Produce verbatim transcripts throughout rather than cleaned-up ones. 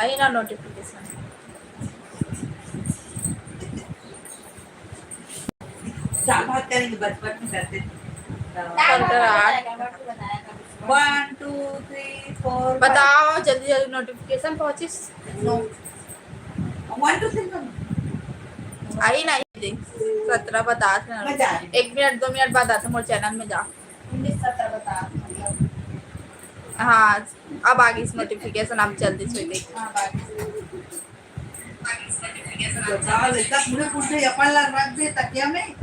आई ना नोटिफिकेशन। दाल भात करेंगे, बचपन में करते थे। कर कर आठ। One, two, three, four, बताओ जल्दी जल्दी नोटिफिकेशन पहुंचिस। No. One, two, three, four. आई ना दे। सत्रह बता। मैं जा रही हूँ। एक मिनट दो मिनट बाद आता मोर चैनल में जा। उन्नीस सत्रह बता, मतलब। हाँ, अब आ गई नोटिफिकेशन। आप जल्दी से देख। हाँ, बाकी। बताओ, इतना पूरे पूरे अपन ला रख दे तकिया में।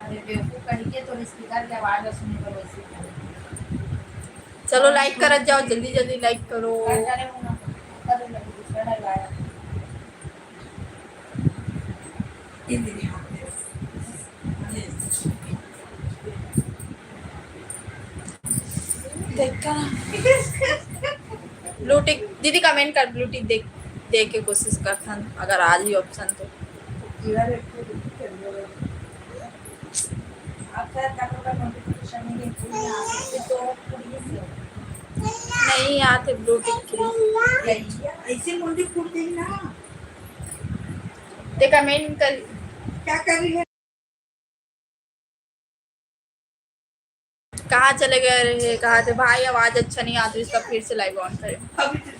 अरे बेवकूफ कहीं के तो स्पीकर के आवाज सुने पर वैसे। चलो लाइक करत जाओ, जल्दी जल्दी लाइक करो। कर डाले मुंह में, कर लगे दूसरा डलवाया। देखा ब्लू टिक दीदी, कमेंट कर ब्लू टिक देख दे के कोशिश करथन अगर आ जाही ऑप्शन तो। आप शायद डॉक्टर का नोटिफिकेशन नहीं है, कोई नहीं आ सकते तो। नहीं आते ब्लू टिक के। ऐसे मुंडी फूट गई ना। ते कमेंट कर। क्या कर रही है? कहाँ चले गए रहे, कहाँ थे भाई? आवाज अच्छा नहीं आती, इसका फिर से लाइव ऑन करें। अभी तो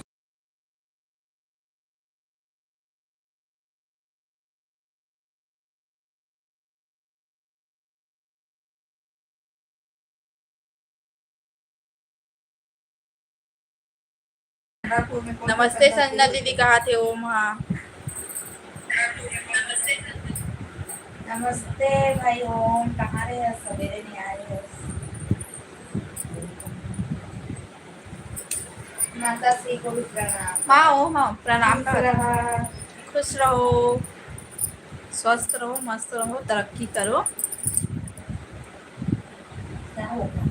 नमस्ते संजना दीदी, कहाँ थे ओम? हाँ, नमस्ते भाई ओम, कहाँ रहे हो? सवेरे नहीं आए हो। माता श्री को भी प्रणाम। हाँ ओम, हाँ प्रणाम। खुश रहा। खुश रहो, स्वस्थ रहो, मस्त रहो, तरक्की करो। क्या होगा?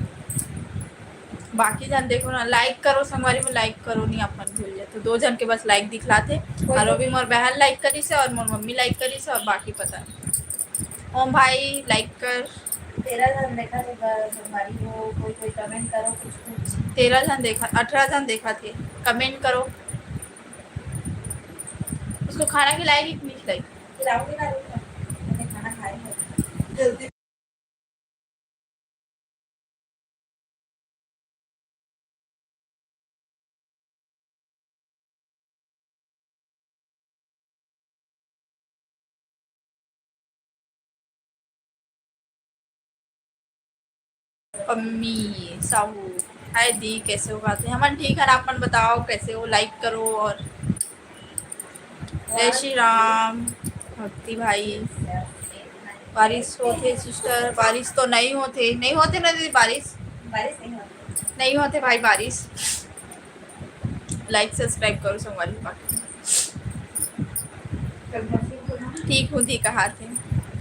बाकी झन देखो ना, लाइक करो संगवारी में, लाइक करो नहीं अपन भूल जाए तो। दो झन के बस लाइक दिखलाथे, और वो भी मोर बहन लाइक करिस हे और मोर मम्मी लाइक करिस हे और बाकी पता नहीं। ओम भाई लाइक कर। तेरह झन देखा थे बस, संगवारी हो, कोई कोई कमेंट करो कुछ कुछ। तेरह झन देखा, अठारह झन देखा थे, कमेंट करो। उसको खाना खिलाएगी कि नहीं खिलाएगी? खिलाऊंगी ना, रुक ना, मैंने खाना खाया है। जल्दी। पम्मी साहू, हाय दी, कैसे हो? बात है, हमन ठीक है, आप मन बताओ कैसे हो? लाइक करो और जय श्री राम। भक्ति भाई, बारिश होथे सिस्टर? बारिश तो नहीं होथे, नहीं होथे ना दीदी बारिश? बारिश नहीं होती। नहीं होथे भाई बारिश। लाइक सब्सक्राइब करो संगवारी हो। ठीक हूँ दी, कहा थे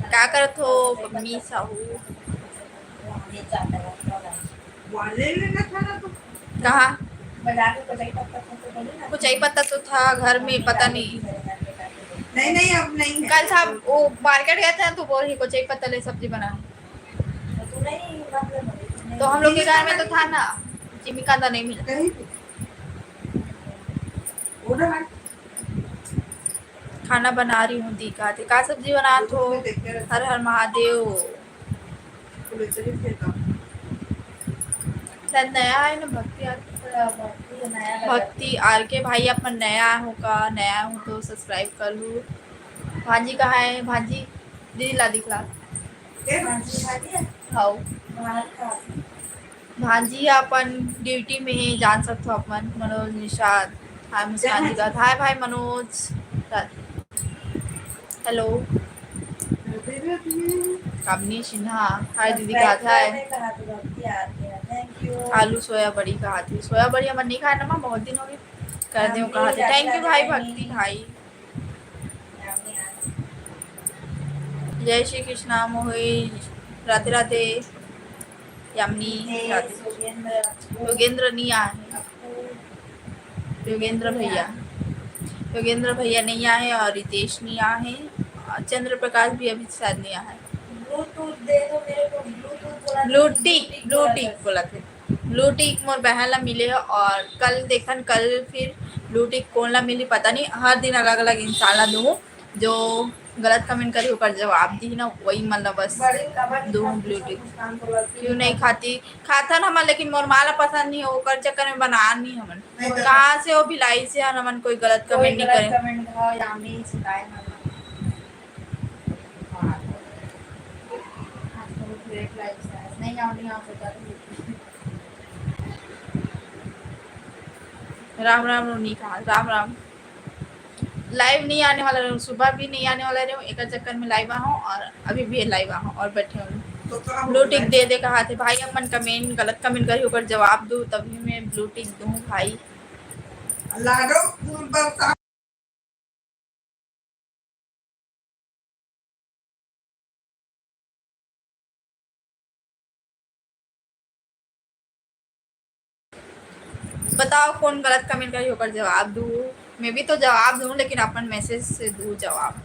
का करत हो पम्मी साहू? वाले लेना था ना तो। कहाँ? बाजार में कोचई पत्ता था तो बोले ना। कोचई पत्ता तो था घर में, पता नहीं। नहीं, नहीं, अब नहीं है। कल था, वो मार्केट गए थे ना, तो बोल रही कोचई पत्ता ले सब्जी बना। तो नहीं, मतलब, तो हम लोग के घर में तो था ना, जिमी कांदा नहीं मिला। कहीं पे। उधर है। खाना बना रही हूँ दी, कहा थे का सब्जी बनात हो? हर हर महादेव। शायद नया है ना भक्ति आर के? भक्ति आर के भाई, अपन नया हो का? नया हो तो सब्सक्राइब कर लू। भांजी कहाँ है? भांजी दीदी ला दिखला। ये भांजी खा लिया? हाउ। बाहर का। भांजी अपन ड्यूटी में ही जान सकथो अपन। मनोज निषाद, हाय मुस्कान जी का, हाय भाई मनोज। हेलो। कामिनी सिन्हा, हाय दीदी का, हाय। आलू सोया बड़ी कहा थी, सोया बड़ी हमन नहीं खाए ना माँ, बहुत दिन हो गए। कर दे कहा थी। थैंक यू भाई भक्ति भाई। जय श्री कृष्णा मोहित, राधे राधे। यामिनी, राधे। योगेंद्र नहीं आए हैं। योगेंद्र भैया, योगेंद्र भैया नहीं आए और रितेश नहीं आए हैं और चंद्र प्रकाश भी अभी शायद नहीं आए। ब्लूटूथ दे दो मेरे को, ब्लूटूथ बोला। ब्लू टिक, ब्लू टिक बोला थे। Blue tick मोर बहन ला मिले हे और कल देखन, कल फिर blue tick कोन ला मिली पता नहीं। हर दिन अलग-अलग इंसान ला दूँ, जो गलत comment करही ओकर जवाब दिही ना, वही मन ला बस दूँ blue tick। क्यों नहीं खाती? खाथन हमन, लेकिन मोर माँ ला पसंद नहीं हे, ओकर चक्कर में बना नहीं हमन। कहाँ से हो? भिलाई से हन हमन, कोई गलत comment नहीं करे। राम राम रोनिका, राम राम। Live नहीं आने वाला रहूँ, सुबह भी नहीं आने वाला रहूँ, एकर चक्कर में live आहूँ और अभी भी live आहूँ और बैठे हूँ। Blue tick दे दे कहा थे भाई, अपन comment, गलत comment करी ओकर जवाब दूँ, तभी मैं blue tick दूँ भाई। बताओ, कौन गलत comment करी, ओकर जवाब दू। मैं भी तो जवाब दूँ, लेकिन अपन message से दू जवाब,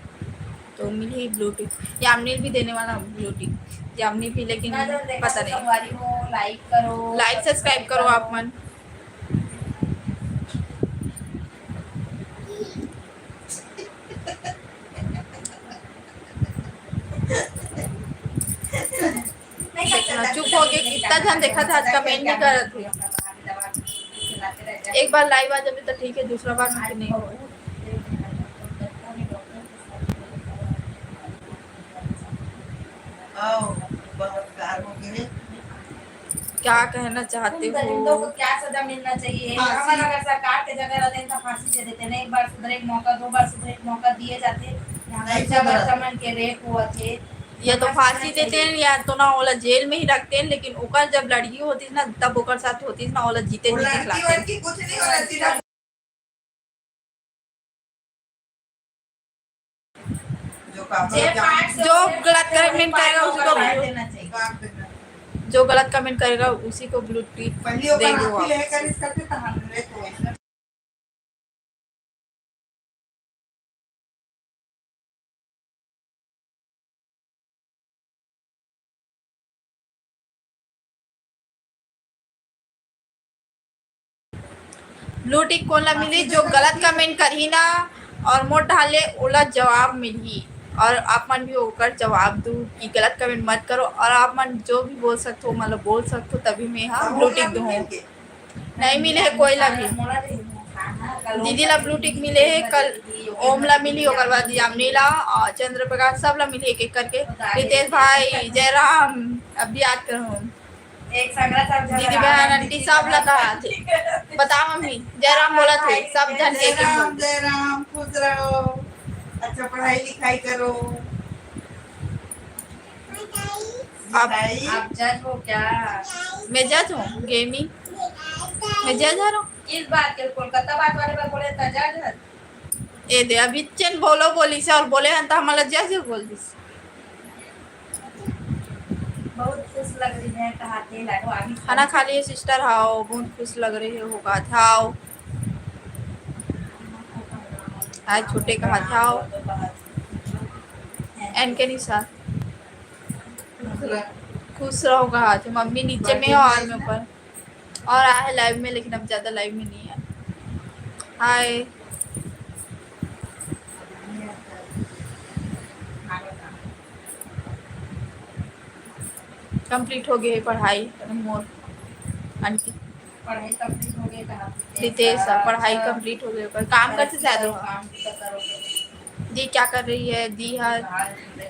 तो मिलही blue tick। यामिनी भी देने वाला blue tick, यामिनी भी, लेकिन पता नहीं। Like करो, like subscribe करो आप मन। चुप हो गए, कितना झन देखा था, आज comment नहीं करत थे। एक बार live आ जाबे तो ठीक है, दूसरा बार में नहीं हो। क्या कहना चाहते हो? क्या सजा मिलना चाहिए? फांसी। अगर सरकार के जगह रहते तो फांसी दे देते ना। एक बार सुधरे के मौका, दो बार सुधरे के मौका दिए जाते। बच्चा मन के rape हुआ थे, या तो फांसी देते हैं या तो ना ओला जेल में ही रखते हैं, लेकिन ओकर जब लड़की होती ना, तब ओकर साथ होती ना, ओला जीते जी दिखलाते। जो गलत comment करेगा उसी को, जो गलत comment करेगा उसी को blue tick देंगे वापस। Blue tick कोन ला मिली? जो गलत comment करही ना और मोर ढाले, ओला जवाब मिलही। और आप मन भी ओकर जवाब दू कि गलत comment मत करो। और आप मन जो भी बोल सकते हो, मतलब बोल सकते हो, तभी मैं हा blue tick दूँ। नहीं मिले हे कोई ला भी। दीदी ला blue tick मिले हे कल, ओम ला मिली, ओकर बाद यामिनी ला और चंद्र प्रकाश, सब ला मिली एक एक करके। रितेश भाई, जयराम, अब याद करूँ। दीदी बहन aunty सब ला कहा थे। बता मम्मी, जयराम बोला थे, सब झन के एक एक बोल। जयराम, खुश रहो, अच्छा पढ़ाई लिखाई करो। आप, आप judge हो क्या? मैं judge हूँ, gaming। मैं judge हूँ। किस बात के? कोलकाता बात वाले बात बोले तो judge है। ए दे, अभी चेन बोलो बोली से और बोले हन तो हमला judge बोल दिस। बहुत खुश लग रही है, कहा थे लाडो आगे। खाना खा लिए sister? हाओ, बहुत खुश लग रही है, होगा था। हाओ। आज छोटे कहा था। एन के निशा। खुश रहो कहा थे। मम्मी नीचे में हो और मैं ऊपर। और आए हैं live में, लेकिन अब ज्यादा live में नहीं है। Hi। Complete हो गई है पढ़ाई मोर aunty। पढ़ाई complete हो गई कहा थे? रितेश, पढ़ाई complete हो गई, पर काम करते ज्यादा हो। काम भी तो करो। दी क्या कर रही है? दी हा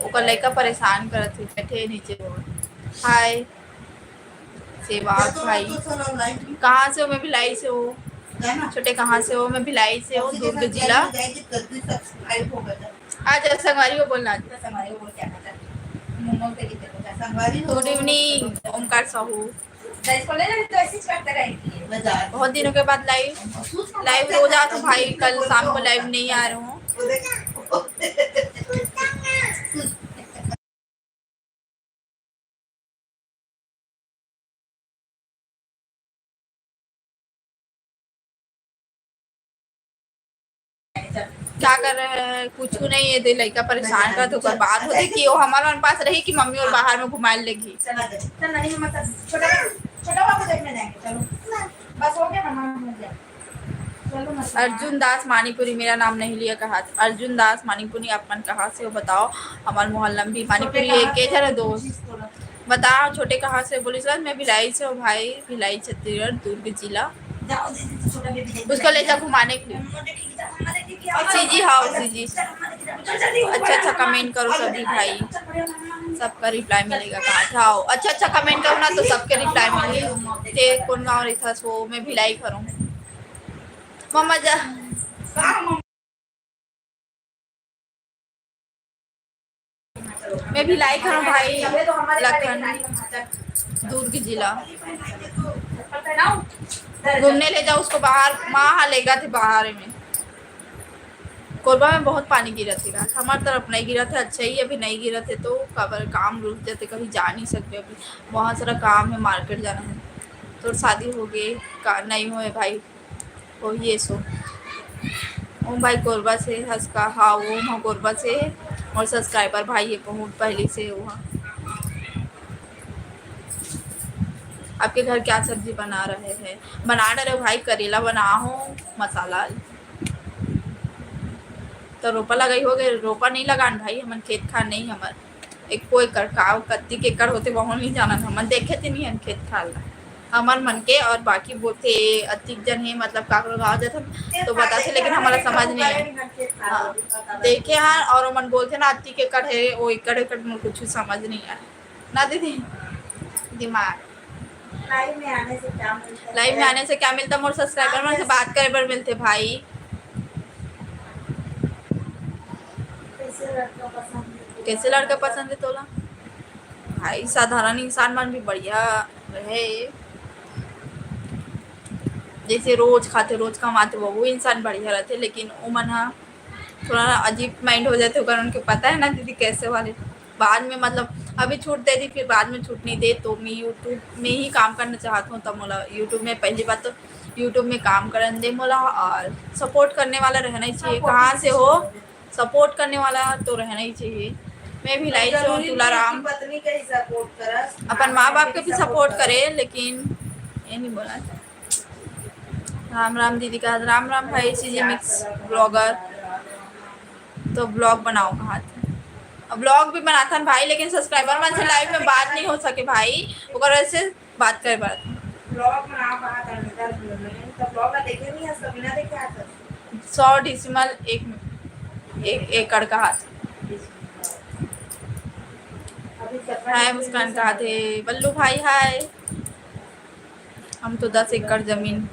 ओकर लइका परेशान करत हे, बैठे नीचे वो। Hi सेवाग भाई, कहाँ से हो? मैं भिलाई से हूँ। छोटे, कहाँ से हो? मैं भिलाई से हूँ, दुर्ग जिला। आज संगवारी को बोलना। Good evening Omkar Sahu. बहुत दिनों के बाद live, live रोज आ तो भाई, कल शाम को live नहीं आ रहा हूँ। क्या कर रहे हैं? कुछ नहीं है, दे लइका परेशान कर तो ओकर बात होती कि वो हमारे मन पास रही कि मम्मी और बाहर में घुमाए लेगी। चला दे। चल, नहीं, मतलब, छोटा, छोटा बाबू देखने जाएंगे। अर्जुन दास मानिपुरी, मेरा नाम नहीं लिया कहा। अर्जुन दास मानिपुरी, आप मन कहाँ से हो बताओ? हमार मोहल्ला में भी मानिपुरी है, के जरा दोस्त बताओ, छोटे कहाँ से? बोली सर, मैं भिलाई से हूँ भाई, भिलाई छत्तीसगढ़, दुर्ग जिला। उसको ले जा घुमाने के लिए। सीजी, हाँ, सीजी। अच्छा अच्छा कमेंट करो सभी भाई, सबका रिप्लाई मिलेगा। कहाँ जाओ, अच्छा अच्छा कमेंट करो ना, तो सबके रिप्लाई मिलेगा। ते कौन गाँव रही था सो मैं भिलाई करूँ। मम्मा जा। मैं भिलाई करूँ भाई, लखन, दुर्ग जिला। घूमने ले जाओ उसको बाहर, माँ हा लेगा थे बाहर में। कोरबा में बहुत पानी गिरा थे, हमार तरफ नहीं गिरा थे, अच्छा ही अभी नहीं गिरा थे, तो काबर काम रुक जाते, कहीं जा नहीं सकते। अभी बहुत सारा काम है, मार्केट जाना है। तो शादी हो गई का नहीं हुए भाई, वही है सो। ओम भाई कोरबा से हंस का, हाँ, ओम ह कोरबा से है और सब्सक्राइबर भाई है बहुत पहले से है वहाँ। आपके घर क्या सब्जी बना रहे हैं? बना रहे हो भाई, करेला बना हो मसाला। तो रोपा लगाई हो गए? रोपा नहीं लगान भाई, हमन खेत खार नहीं, हमर एको एकड़ का कत्ती के एकड़ होते वहाँ नहीं जानन, हमन देखे थे नहीं हम खेत खार ला। हमर मन के और बाकी बोलते अतिक जन है, मतलब काकरो गाँव जात हम तो बताथे, लेकिन हमारा समझ नहीं है। हाँ, देखे हैं और मन बोलते ना अतिक एकड़ है, वो एकड़ एकड़ में कुछ समझ नहीं आए ना दीदी। दिमाग लाइव में आने से क्या मिलता है? लाइव में आने से क्या मिलता? मोर सब्सक्राइबर मन से बात करे बर मिलते भाई। कैसे लड़का पसंद है? कैसे लड़का पसंद है तोला? भाई, साधारण इंसान मन भी बढ़िया रहे, जैसे रोज खाते, रोज कमाते, वो, वो इंसान बढ़िया रहते, लेकिन वो मन हा थोड़ा ना अजीब माइंड हो जाते, ओकर उनके पता है ना दीदी कैसे वाले। बाद में, मतलब, अभी छूट दे दी, फिर बाद में छूट नहीं दे, तो मैं यूट्यूब में ही काम करना चाहता हूँ। तब मोला यूट्यूब में, पहली बात तो यूट्यूब में काम करन दे मोला, और सपोर्ट करने वाला रहना ही चाहिए। कहाँ से हो, सपोर्ट करने वाला तो रहना ही चाहिए। मैं भी भिलाई से हूँ, तुलाराम। पत्नी का ही सपोर्ट करस, अपन माँ बाप के भी सपोर्ट करे, लेकिन ये नहीं बोला। राम राम दीदी का, राम राम भाई, सीजी मिक्स ब्लॉगर। तो ब्लॉग बनाओ कहा थे। अब ब्लॉग भी बनाथन भाई, लेकिन सब्सक्राइबर मन से लाइव में बात नहीं हो सके भाई, ओकर वजह से बात करे बर। ब्लॉग बनाओ कहा था, तो ब्लॉग ला देखे नहीं है, सब बिना देखे आता। सौ डिसिमल एक, एक एकड़ कहा थे। हाय मुस्कान कहा थे, बल्लू भाई हाय। हम तो दस एकड़ जमीन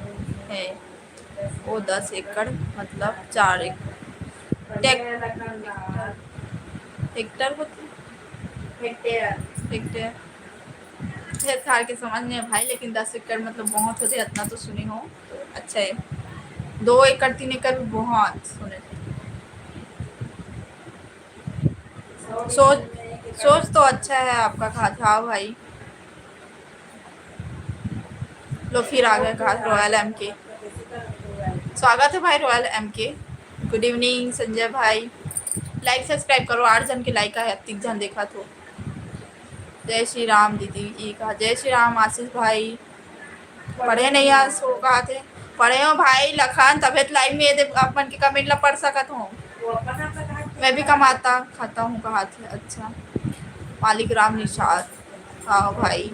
है, वो दस एकड़ मतलब चार एकड़। टेक-, हेक्टर होती? हेक्टेयर। हेक्टेयर। खेत खार के समझ नहीं है भाई, लेकिन दस एकड़ मतलब बहुत होते, इतना तो सुने हो, तो अच्छा है। दो एकड़, तीन एकड़ भी बहुत सुने थे। सोच, सोच तो अच्छा है आपका, कहा था भाई। लो, फिर आ गए कहा रॉयल एम के। स्वागत है भाई रॉयल एम के। गुड इवनिंग संजय भाई। लाइक सब्सक्राइब करो, आठ जन के लाइक आए, अतिक जन देखा तो। जय श्री राम दीदी, ये कहा, जय श्री राम आशीष भाई। पढ़े नहीं आज, सो कहा थे। पढ़े हो भाई लखन, तबे तो लाइव में ये दे, अपन के कमेंट ला पढ़ सकत हो। मैं भी कमाता खाता हूँ, कहा थे। अच्छा, मालिक राम निषाद। हाँ भाई।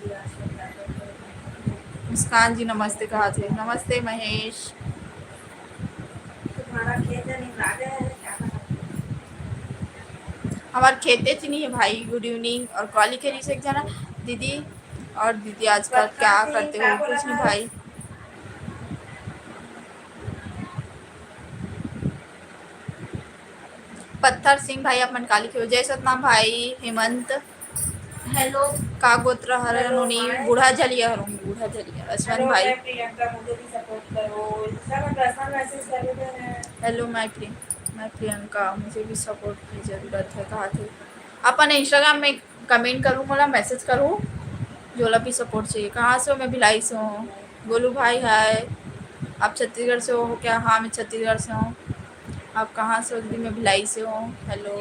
मुस्कान जी नमस्ते कहा थे। नमस्ते महेश। तुम्हारा खेत नहीं लागे है क्या? हमार खेते च नहीं है भाई। गुड इवनिंग। और कॉली के से एक जना दीदी, और दीदी आजकल क्या करते हो? कुछ नहीं भाई। पत्थर सिंह भाई, आप मन काली के हो। जय सतनाम भाई हेमंत। हेलो। का गोत्र हरे हेलो, नोनी? हाय। बूढ़ा झलिया हरो, बूढ़ा झलिया। यशवंत हेलो, भाई। मैं प्रियंका, मुझे भी सपोर्ट करो। Insta में पर्सनल मैसेज कर देते हैं। हेलो, मैं प्रिय-, मैं प्रियंका, मुझे भी सपोर्ट की ज़रूरत है। कहा थे अपन Instagram में कमेंट करूँ, मोला मैसेज करूँ, जोला भी सपोर्ट चाहिए। कहाँ से हो? मैं भिलाई से हूँ। गोलू भाई, हाय। आप छत्तीसगढ़ से हो क्या? हाँ, मैं छत्तीसगढ़ से हूँ। आप कहाँ से हो दीदी? मैं भिलाई से हूँ। हेलो।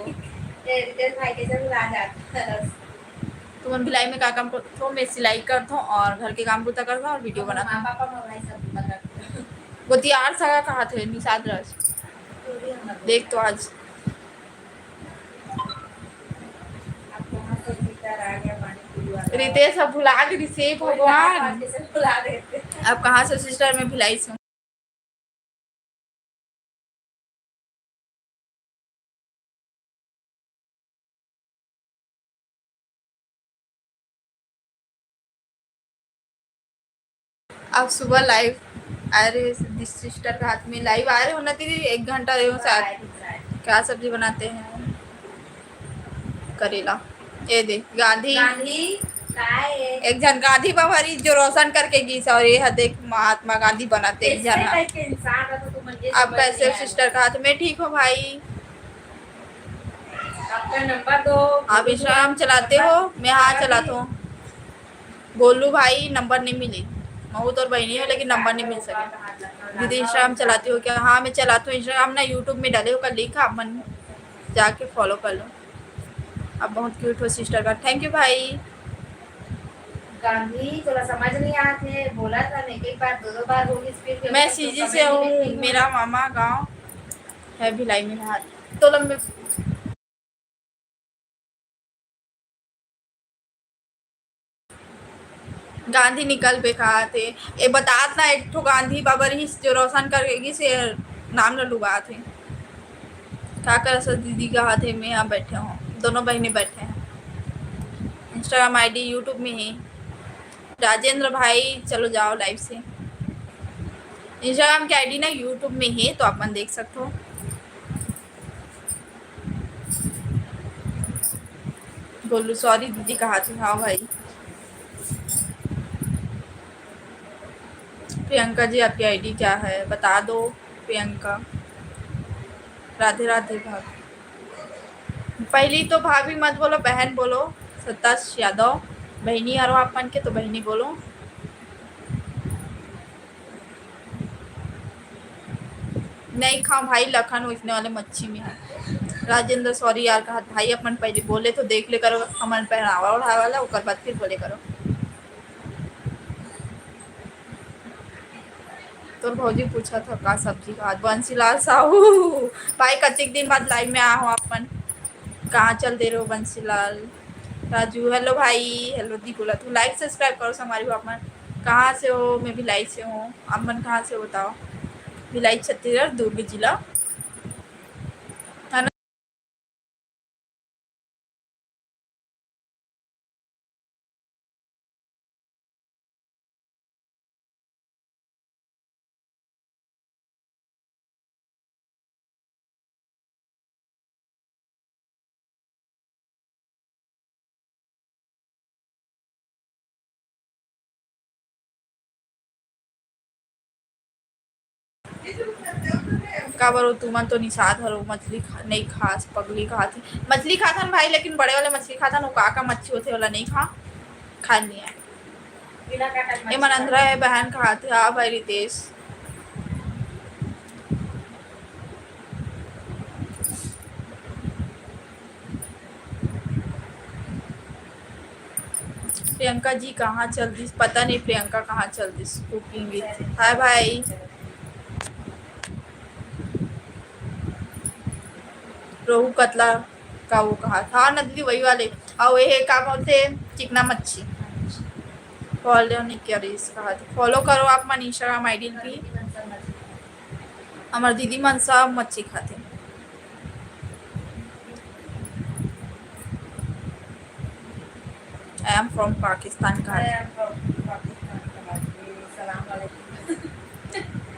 ये रितेश भाई कैसे भुला जाता है? तुमन भिलाई में का काम करथो? मैं सिलाई करथो और घर के काम बुता करथो और वीडियो बनाथो। माँ पापा मोर भाई सब बुता करथो। गोतियार सगा कहाथे निषाद राज। देख तो आज रितेश अब भुला गे रिसे भगवान। अब कहाँ से सिस्टर में भिलाई से अब सुबह लाइव आए रहे, सिस्टर के हाथ में लाइव आए रहे हो ना दीदी, एक घंटा रहे हो शायद। क्या सब्जी बनाते हैं? करेला। ये दे गांधी। गांधी काय है? एक जन गांधी बाबा रही जो रोशन करके गीस, और ये ह देख महात्मा गांधी बनाते एक जन। अब कैसे सिस्टर के हाथ में? ठीक हो भाई? आपका नंबर दो। आप इंस्टाग्राम चलाते हो? मैं हाँ चलाता हूँ। गोलू भाई नंबर नहीं मिली, महू तोर बहनी हो लेकिन नंबर नहीं मिल सके। दीदी इंस्टाग्राम चलाती हो क्या? हाँ मैं चलाती हूँ इंस्टाग्राम ना, यूट्यूब में डाले हो कल लिखा, अपन जाके फॉलो कर लो। अब बहुत क्यूट हो सिस्टर का, थैंक यू भाई। गांधी थोड़ा समझ नहीं आते, बोला था मैं एक एक बार दो दो बार बोली स्पीड में। मैं सीजी से हूँ, मेरा मामा गांव है भिलाई में हाथ तो लंबे। गांधी निकल बेकार थे। ए बतात ना एक ठो गांधी बाबा रहिस जो रोशन करके गिस, नाम ल लुबा थे। का कर सो दीदी कहा थे मैं यहाँ बैठे हूँ, दोनों बहनें बैठे हैं। इंस्टाग्राम आईडी यूट्यूब में है। राजेंद्र भाई चलो जाओ लाइव से। इंस्टाग्राम की आईडी ना यूट्यूब में है तो आप मन देख सकते हो। गोलू सॉरी दीदी कहा थी। हाँ भाई। प्रियंका जी आपकी आईडी क्या है बता दो प्रियंका। राधे राधे भाभी। पहली तो भाभी मत बोलो बहन बोलो। सताश यादव बहनी हरो आप मन के तो बहनी बोलो। नहीं खाओ भाई लखन वैसने वाले मच्छी में है। राजेंद्र सॉरी यार कहा भाई अपन पहले बोले तो देख ले करो हमन पहनावा ओढ़ाए वाला ओकर बाद फिर बोले करो। तोर भौजी पूछा था का सब्जी का आज बंसीलाल साहू। भाई कतिक दिन बाद लाइव में आ हो अपन। कहाँ चल दे रहे हो बंसीलाल? राजू हेलो भाई। हेलो दी बोला तू लाइक सब्सक्राइब करो संगवारी हो अपन। कहाँ से हो? मैं भिलाई से हूँ। आप मन कहाँ से हो बताओ? भिलाई छत्तीसगढ़ दुर्ग जिला। काबर वो तुमन तो निषाद हरो मछली खा, नहीं खास पगली खात। मछली खाथन भाई लेकिन बड़े वाले मछली खाथन वो का का मच्छी होथे वाला नहीं खा। खान नहीं है। ये मन अंधरा है बहन खात है। हाँ भाई रितेश। प्रियंका जी कहाँ चल दिस? पता नहीं प्रियंका कहाँ चल दिस। कुकिंग विथ हाय भाई। रोहू कतला का वो कहा था नदली वही वाले। और ये का बोलते चिकना मच्छी। फॉलो नहीं किया रील्स कहा था। फॉलो करो आप मन इंस्टाग्राम आईडी भी। हमारे दीदी मन सब मच्छी खाते। I am from Pakistan का। I am from Pakistan का। सलाम वालेकुम।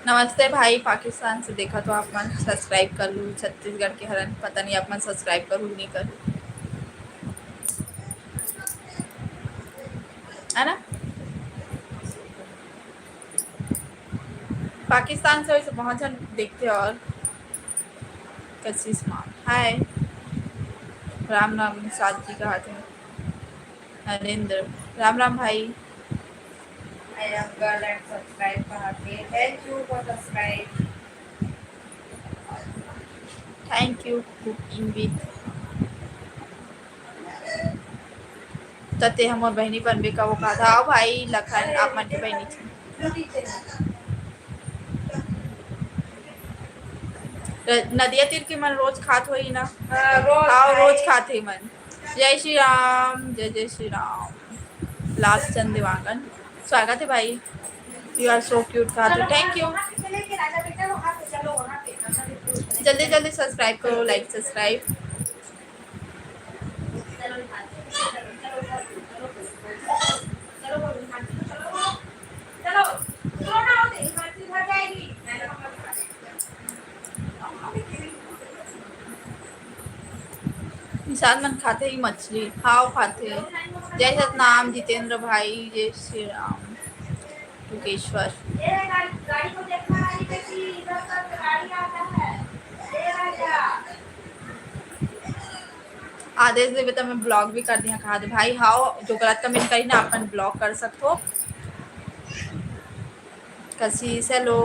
नमस्ते भाई, पाकिस्तान से देखा तो आप मन सब्सक्राइब कर लू। छत्तीसगढ़ के हरन, पता नहीं आप मन सब्सक्राइब करू नहीं करू, है ना? पाकिस्तान से वैसे बहुत जन देखते हैं और कशिश माँ हाय। राम राम साथ जी कहा थे। नरेंद्र राम राम भाई। I am girl and subscribe कहा थे। Thank you for subscribe। Thank you cooking with। त ते हमर बहिनी बनबे का वो कहा था। आओ भाई लखन आप मन के बहिनी थी। र-, नदिया तीर के मन रोज खात होही ना? हाँ, रोज हाँ, खाए। रोज खात हे मन। जय श्री राम, जय जय श्री राम। लालचंद देवांगन, स्वागत है भाई। You are so cute खातू, thank you। जल्दी जल्दी subscribe करो, like subscribe। इंसान मन खाथे ही मछली, हाव खाथे। जय सतनाम जितेंद्र भाई, जय श्री राम। टुकेश्वर। आदेश देवे त मैं block भी कर दिया कहा दे भाई। हाव, जो गलत comment करी ना, आप मन block कर सकथो। कशिश, hello,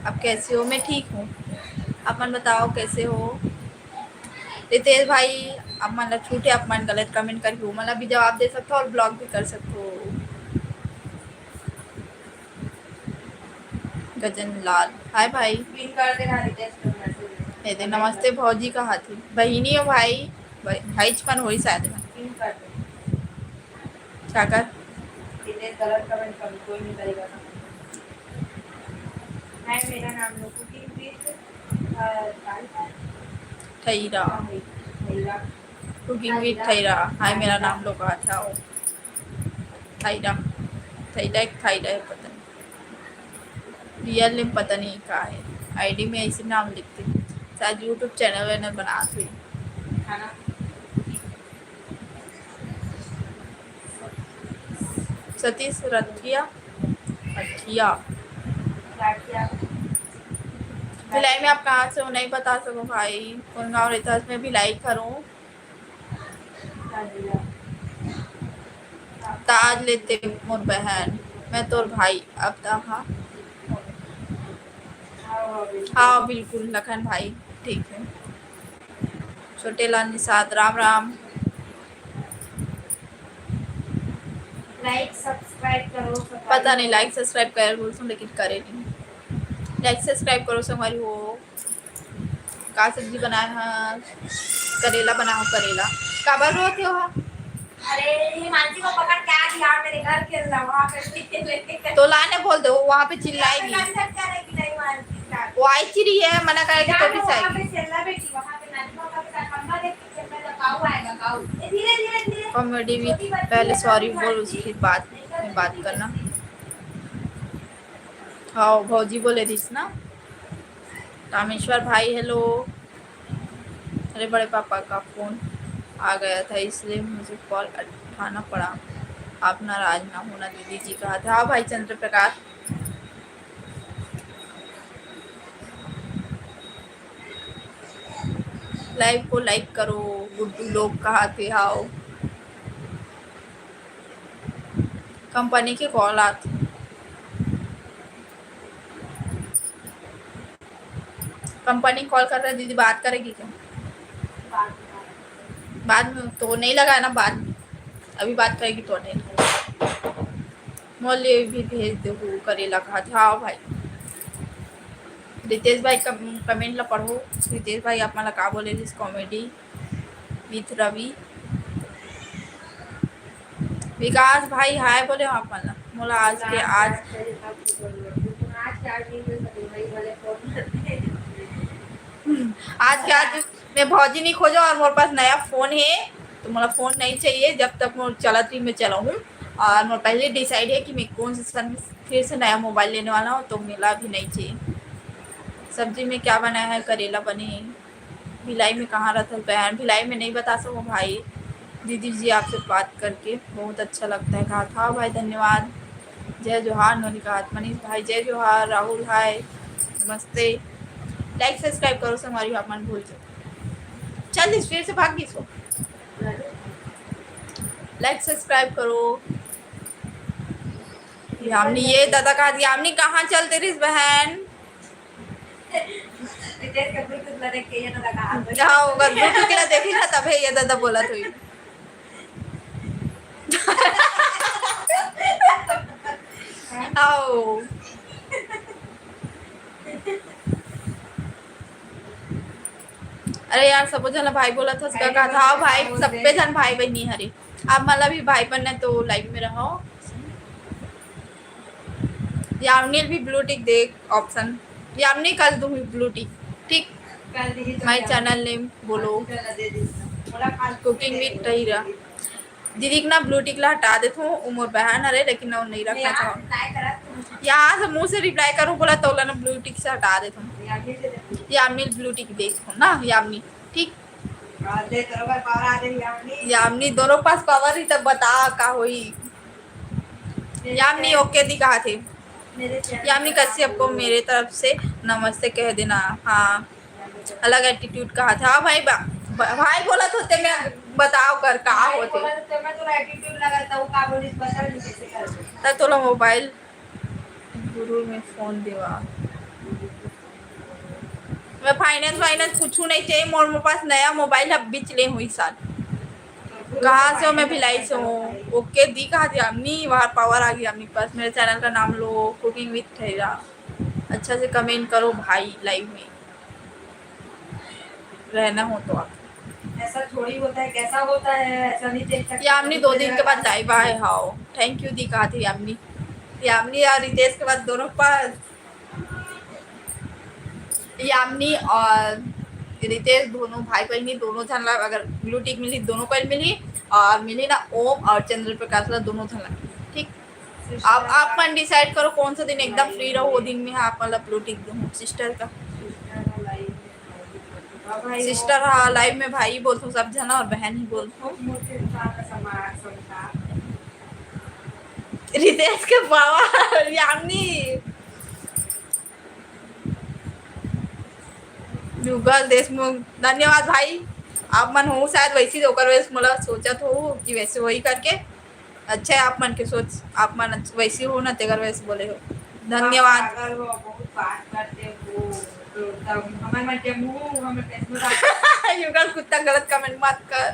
आप कैसे हो? मैं ठीक हूँ, आप मन बताओ कैसे हो? रितेश भाई, आप मन ला छूट है, आप मन गलत comment करके वो मन ला भी जवाब दे सकथो और block भी कर सकथो। गजन लाल, हाय भाई। Pin कर देना रितेश को message। ये दे, नमस्ते भौजी कहा थी, बहिनी हो भाई, भाई, भाई चपन होई शायद में। Pin कर दे। क्या कर? रितेश गलत comment कभी कोई नहीं करेगा। हाय, मेरा नाम लो, cooking with, अ, दाल। ठैरा। हाँ, भाई, ठैरा। Cooking with ठैरा। हाय, मेरा नाम लो कहा था वो। थाइडा, थाइडा, एक थाइडा है, पता नहीं। Real name पता नहीं का है, ID में ऐसे नाम लिखते हैं। शायद YouTube channel वैनल बनात हुई। सतीश रथिया, रथिया। भिलाई में आप कहाँ से हो, नहीं बता सको भाई, कौन गाँव रहता है, मैं भिलाई घर हूँ। ताज लेते मोर बहन, मैं तोर भाई, अब ता हाँ। हाँ, बिल्कुल लखन भाई, ठीक है। छोटे लाल निषाद, राम राम। Like subscribe करो, पता नहीं, like subscribe करे बोलथों, लेकिन करे नहीं। Like subscribe करो संगवारी हो। का सब्जी बनाए हा? करेला बनाए हो, करेला। काबर रोत हो? अरे, हिमांशी को पकड़ के आ गया मेरे घर के अंदर, वहाँ पे लेके। तो लाने बोल दो, वहाँ पे चिल्लाएगी। यहाँ पे नाटक करेगी नहीं हिमांशी का। वो आई चिरी है, मना करेगी तो भी वहाँ सही। पे चलना बेटी, वहाँ पे नानी पापा के साथ अम्मा देख के चलना, जब काऊ आएगा, काऊ। ये धीरे, धीरे, धीरे। Comedy with छोटी बच्ची पहले है, sorry तो बोल, हिमांशी उसके बाद में बात करना। हाँ, भौजी बोले रहीस ना। रामेश्वर भाई, hello। अरे, बड़े पापा का फोन आ गया था, इसलिए मुझे कॉल उठाना पड़ा। आप नाराज ना होना दीदी जी, कहा था। हाँ भाई चंद्र प्रकाश, लाइव को लाइक करो, गुड्डू लोग कहा थे, हाव। कंपनी के कॉल आत। कंपनी कॉल कर रहा है, दीदी बात करेगी क्या? बाद में तो नहीं लगा ना, बाद में। अभी बात करेगी तो नहीं। मोर लिए भी भेज दो करेला कहा था। हाँ भाई, रितेश भाई कम-, comment ला पढ़ो। रितेश भाई आप मन ला का बोले, this comedy with रवि। विकास भाई हाय बोले हो आप मन ला। मोला आज के आज, हम्म, आज के आज मैं भौजी नहीं खोजो और मोर पास नया फोन है, तो मोला फोन नहीं चाहिए। जब तक मोर चलत रही मैं चलाऊँ। और मोर पहले डिसाइड है कि मैं कौन से सन में फिर से नया मोबाइल लेने वाला हूँ, तो मोला भी नहीं चाहिए। सब्जी में क्या बनाया है? करेला बने है। भिलाई में कहाँ रहता है बहन? भिलाई में नहीं बता सको भाई। दीदी जी आपसे बात करके बहुत अच्छा लगता है। कहा था भाई, धन्यवाद। जय जोहार नोनी कहा, मनीष भाई जय जोहार, राहुल हाय, नमस्ते। लाइक सब्सक्राइब करो संगवारी, आप मन भूल जाओ। चल इस फिर से भाग गई सो। लाइक सब्सक्राइब करो। यामिनी, ये दादा कहा, यामिनी कहाँ चलते रहिस बहन? रितेश के ब्लूटूथ ला देख के ये दादा कहा। हाँ, ओकर ब्लूटूथ ला देखी ना, तभे ये दादा बोलत हुई। आओ। अरे यार, सबो झन ला भाई बोलत हस का? कहा था भाई, सबे झन भाई बहिनी हरे। आप मन ला भी भाई बनना तो लाइव में रहो। यामिनी भी ब्लू टिक देख ऑप्शन, यामिनी कर दूंगी ब्लू टिक, ठीक? कर दीजिए तो my क्या? Channel name बोलो। हाँ, चला दे दीजिए। थोड़ा फालतू कुकिंग में विद टहीरा। दीदी के ना ब्लू टिक ला हटा देथों, वो मोर बहन हरे, लेकिन वो नहीं रखना चाहो। रिप्लाई करा तुम। यहाँ से मुंह से रिप्लाई करूँ बोला तो ओला ना ब्लू टिक से हटा देथों। यामिनी से देखो। यामिनी ब्लू टिक देखो ना, यामिनी, ठीक? हाँ, दे, दोनों पास पावर आ गई, यामिनी। यामिनी, दोनों पास पावर ही तब बता का होई। मेरे यामिनी से ओके दी कहा थे। मेरे से यामिनी कश्यप को मेरे तरफ से नमस्ते कह देना। हाँ, अलग एटीट्यूड कहा था। हाँ भाई, बा-, बा-, भाई बोला तो ते मैं बताओ कर का भाई होते। बोला तो ते मैं तो एटीट्यूड लगा था, वो का बोलिस बता नहीं कैसे कर। तब तोला मोबाइल गुरु में फोन देवा। मैं फाइनेंस वाइनेंस कुछ नहीं चाहिए, मोर, मोर पास नया मोबाइल अब बीच ले हुई साल। कहाँ से हो? मैं भिलाई से हूँ। ओके दी कहा थी यामिनी, वहाँ पावर आ गई यामिनी के पास। मेरे चैनल का नाम लो, कुकिंग विद ठहरा। अच्छा से कमेंट करो भाई, लाइव में रहना हो तो आप। ऐसा थोड़ी होता है, कैसा होता है, ऐसा नहीं देख सकते। यामिनी दो दिन के बाद लाइव आए। हाओ, थैंक यू दी कहा थी यामिनी। यामिनी और रितेश के बाद दोनों के पास, यामिनी और रितेश दोनों भाई बहिनी, दोनों झन ला अगर ब्लू टिक मिली, दोनों को मिली, और मिली ना ओम और चंद्र प्रकाश ला, दोनों झन ला, ठीक? अब आप मन डिसाइड करो कौन सा दिन एकदम फ्री रहो, वो दिन में आप मन ला ब्लू टिक दूँ सिस्टर का। सिस्टर, हाँ, लाइव में भाई बोलथों, सब झन और बहन ही बोलथों। रितेश के पावर, यामिनी। युगल देशमुख, धन्यवाद भाई। आप मन हो शायद वैसे ही ओकर वजह से मोला सोचत हो कि वैसे वही करके। अच्छा है आप मन के सोच, आप मन वैसे हो ना, तेकर वजह से बोले हो। धन्यवाद। आप पागल हो, बहुत बात करते हो, तो तब हमारे मन के मुंह, हमें कैसे बता? युगल कुत्ता गलत कमेंट मत कर।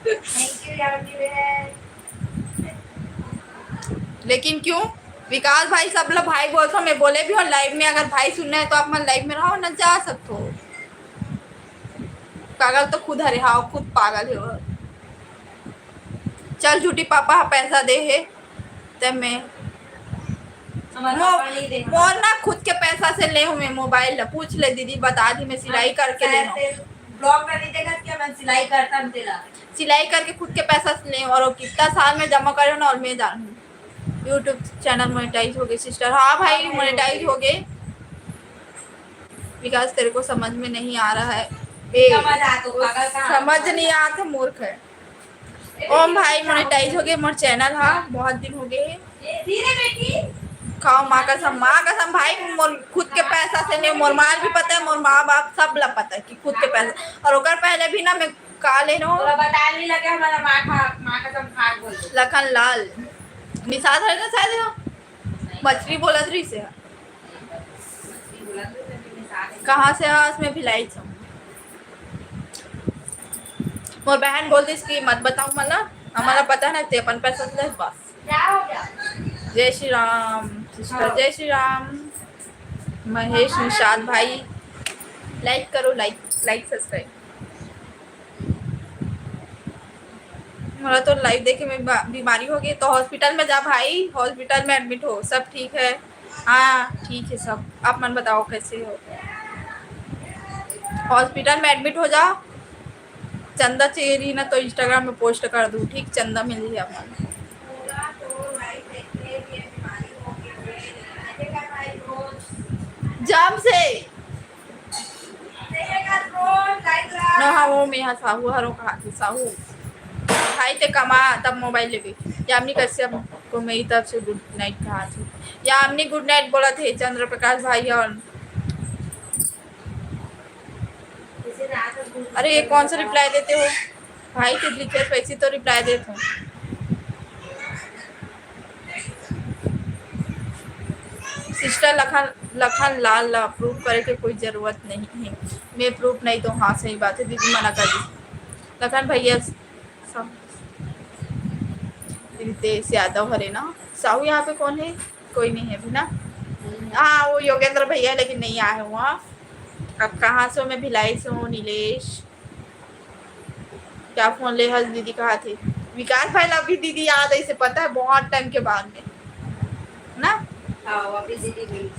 Thank you यामिनी बहन। लेकिन क्यों विकास भाई सब ला भाई बोलथों, मैं बोले भी हूँ लाइव में, अगर भाई सुनना है तो आप मन लाइव में रहो ना, जा सकते हो। पागल तो खुद हरे, हाँ, खुद पागल है वो। चल झूठी, पापा हा पैसा दे हे, ते मैं हमारे मो-, पापा नहीं दे। मोर ना खुद के पैसा से ले हूँ मैं मोबाइल ला, पूछ ले दीदी, बता दी, मैं सिलाई हाँ, करके ले हूँ। ब्लॉग में नहीं देखा क्या, मैं सिलाई करता हूँ तेरा। सिलाई करके खुद के पैसा से ले हूँ, और वो कितना साल में जमा करे हूँ ना, और मैं जानू। YouTube चैनल मोनेटाइज हो गए सिस्टर। हाँ भाई, मोनेटाइज हो गए। विकास, तेरे को समझ में नहीं आ रहा है। ए, समझ आ तो पागल कहाँ समझ नहीं आता, मूर्ख है। ओम भाई, मोनेटाइज हो गए मोर चैनल, हाँ, बहुत दिन हो गए। खाओ माँ कसम, माँ कसम भाई, मोर खुद के पैसा से नहीं, मोर माँ भी पता है, मोर माँ बाप सब ला पता है कि खुद के पैसा। और ओकर पहले भी ना मैं का ले रहा हूँ। तोला बता नहीं लगे, हमारा माँ खा, माँ कसम खा बोल दे। लखन लाल, निषाद है ना शायद, मछली बोलत रही से। कहाँ से हस? मैं भिलाई से हूँ। मोर बहन बोल दिस कि मत बताओ मला, हमारा पता ना, ते अपन पैसा से ले बस। क्या हो गया? जय श्री राम सिस्टर, हाँ। जय श्री राम। महेश निषाद भाई, लाइक करो, लाइक, लाइक सब्सक्राइब। मोला तो लाइव देखे में बा-, बीमारी हो गई, तो हॉस्पिटल में जा भाई, हॉस्पिटल में एडमिट हो, सब ठीक है। हाँ, ठीक है सब। आप मन बताओ कैसे हो? हॉस्पिटल में एडमिट हो जाओ। चंदा चाहिए रही ना तो Instagram में पोस्ट कर दूँ, ठीक? चंदा मिली है अपन। जम से। ना, हाँ, वो मेहा साहू हरो कहा थी, साहू। भाई ते कमा तब मोबाइल लेबे। यामिनी कश्यप को मेरी तरफ से गुड नाइट कहा थी। यामिनी गुड नाइट बोला थे, चंद्र प्रकाश भाई और अरे, ये कौन सा रिप्लाई देते हो भाई? कुछ लिखे वैसे तो रिप्लाई देते हो। सिस्टर लखन, लखन लाल ला प्रूफ करे के कोई जरूरत नहीं है। मैं प्रूफ नहीं तो, हाँ, सही बात है दीदी, मना कर दी। लखन भैया सब रितेश यादव हरे ना। साहू यहाँ पे कौन है? कोई नहीं है अभी ना। हाँ, वो योगेंद्र भैया है, लेकिन नहीं आए हैं वहाँ। आप कहाँ से हो? मैं भिलाई से हूँ, नीलेश। क्या फोन ले हस दीदी कहाथे? विकास भाई ला भी दीदी याद आइसे, पता है, बहुत टाइम के बाद में ना। हाँ, वो भी दीदी मिली।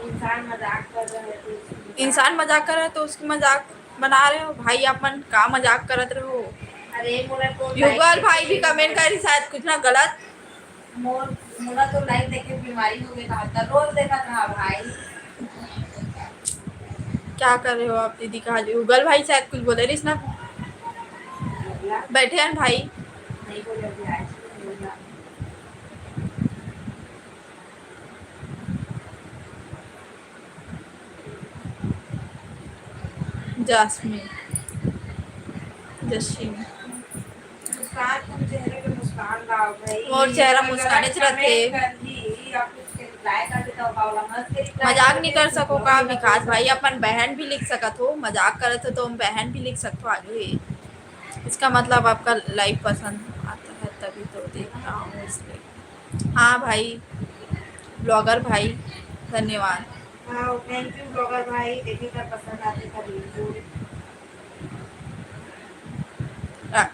इंसान मजाक कर रहा है तो उसकी मजाक। इंसान मजाक कर रहा है तो उसकी मजाक बना रहे हो भाई, अपन का मजाक करत रहो। अरे, मोला तो युगल भाई भी कमेंट करी शायद कुछ ना गलत। मोर, मोला तो लाइव देखे बीमारी हो गई, कहा था, रोज देखत रहा भाई। क्या कर रहे हो आप दीदी? कहा युगल भाई शायद कुछ बोले रहीस ना। बोला। बैठे हैं भाई। नहीं बोले अभी आज, बोला। जास्मिन, जशीन। मुस्कान, तुम चेहरे पे मुस्कान लाओ भाई। मोर चेहरा मुस्काने च रथे। मजाक नहीं कर सको का विकास भाई? अपन बहन भी लिख सकत हो, मजाक करत हो तो हम बहन भी लिख सकत हो आगे। इसका मतलब आपका लाइव पसंद आता है तभी तो देख रहा हूँ इसलिए। हाँ भाई, ब्लॉगर भाई, धन्यवाद। हाँ, thank you ब्लॉगर भाई, देखे का पसंद आते का बिल्कुल। रा-,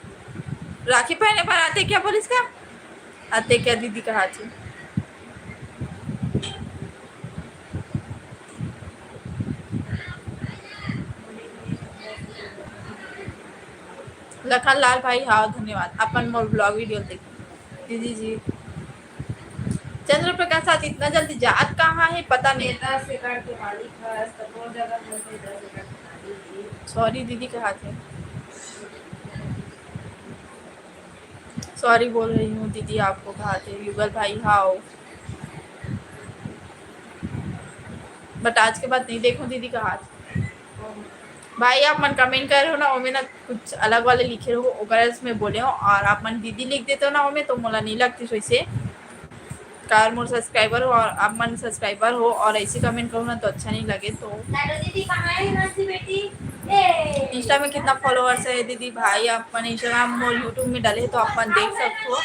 राखी पहने पर आते क्या पुलिस का? आते क्या दीदी कहा थी? लखन लाल भाई, हाँ, धन्यवाद। अपन मोर ब्लॉग वीडियो देख दीदी जी। चंद्र प्रकाश, आज इतना जल्दी जात कहाँ है, पता नहीं। दस एकड़ के मालिक हस, तो दो जगह में से दस एकड़ के मालिक है। सॉरी दीदी कहा थे। सॉरी बोल रही हूँ दीदी आपको, कहा थे युगल भाई। हाँ, बट आज के बाद नहीं देखो दीदी कहा थे। भाई, आप मन कमेंट करे हो ना, ओमे ना कुछ अलग वाले लिखे हो, ओकरा से मैं बोले हो, और आप मन दीदी लिख देते हो ना ओमे, तो मोला नहीं लगती वैसे। कार मोर सब्सक्राइबर हो और आप मन सब्सक्राइबर हो और ऐसे कमेंट करो ना तो अच्छा नहीं लगे। तो हेलो दीदी, कहाँ है हंसी बेटी? ए! Insta में कितना फॉलोअर्स है दीदी? भाई, आप मन Instagram और YouTube में डाले तो आप मन देख सकते हो।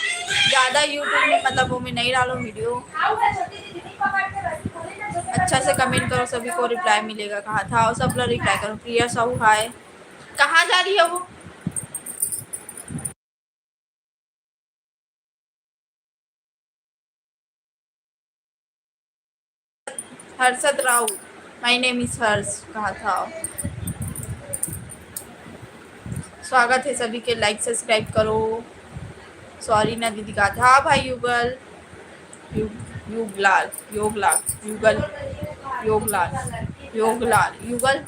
ज़्यादा YouTube में, मतलब, वो में नहीं डालो वीडियो। आओ है छोटी दीदी, नहीं पकड़ के बस, बोले ना छोटे अच्छा से कमेंट करो, सभी को रिप्लाई मिलेगा। कहा था और सब लोग रिप्लाई करो। प्रिया साहू, हाय। कहाँ जा रही है वो? Harshad Rao, my name is हर्ष, कहा था। स्वागत है सभी के, लाइक सब्सक्राइब करो। सॉरी ना दीदी, कहा था। हाँ भाई युगल, यु-, युगलाल, योगलाल, युगल, योगलाल, योगलाल, युगल,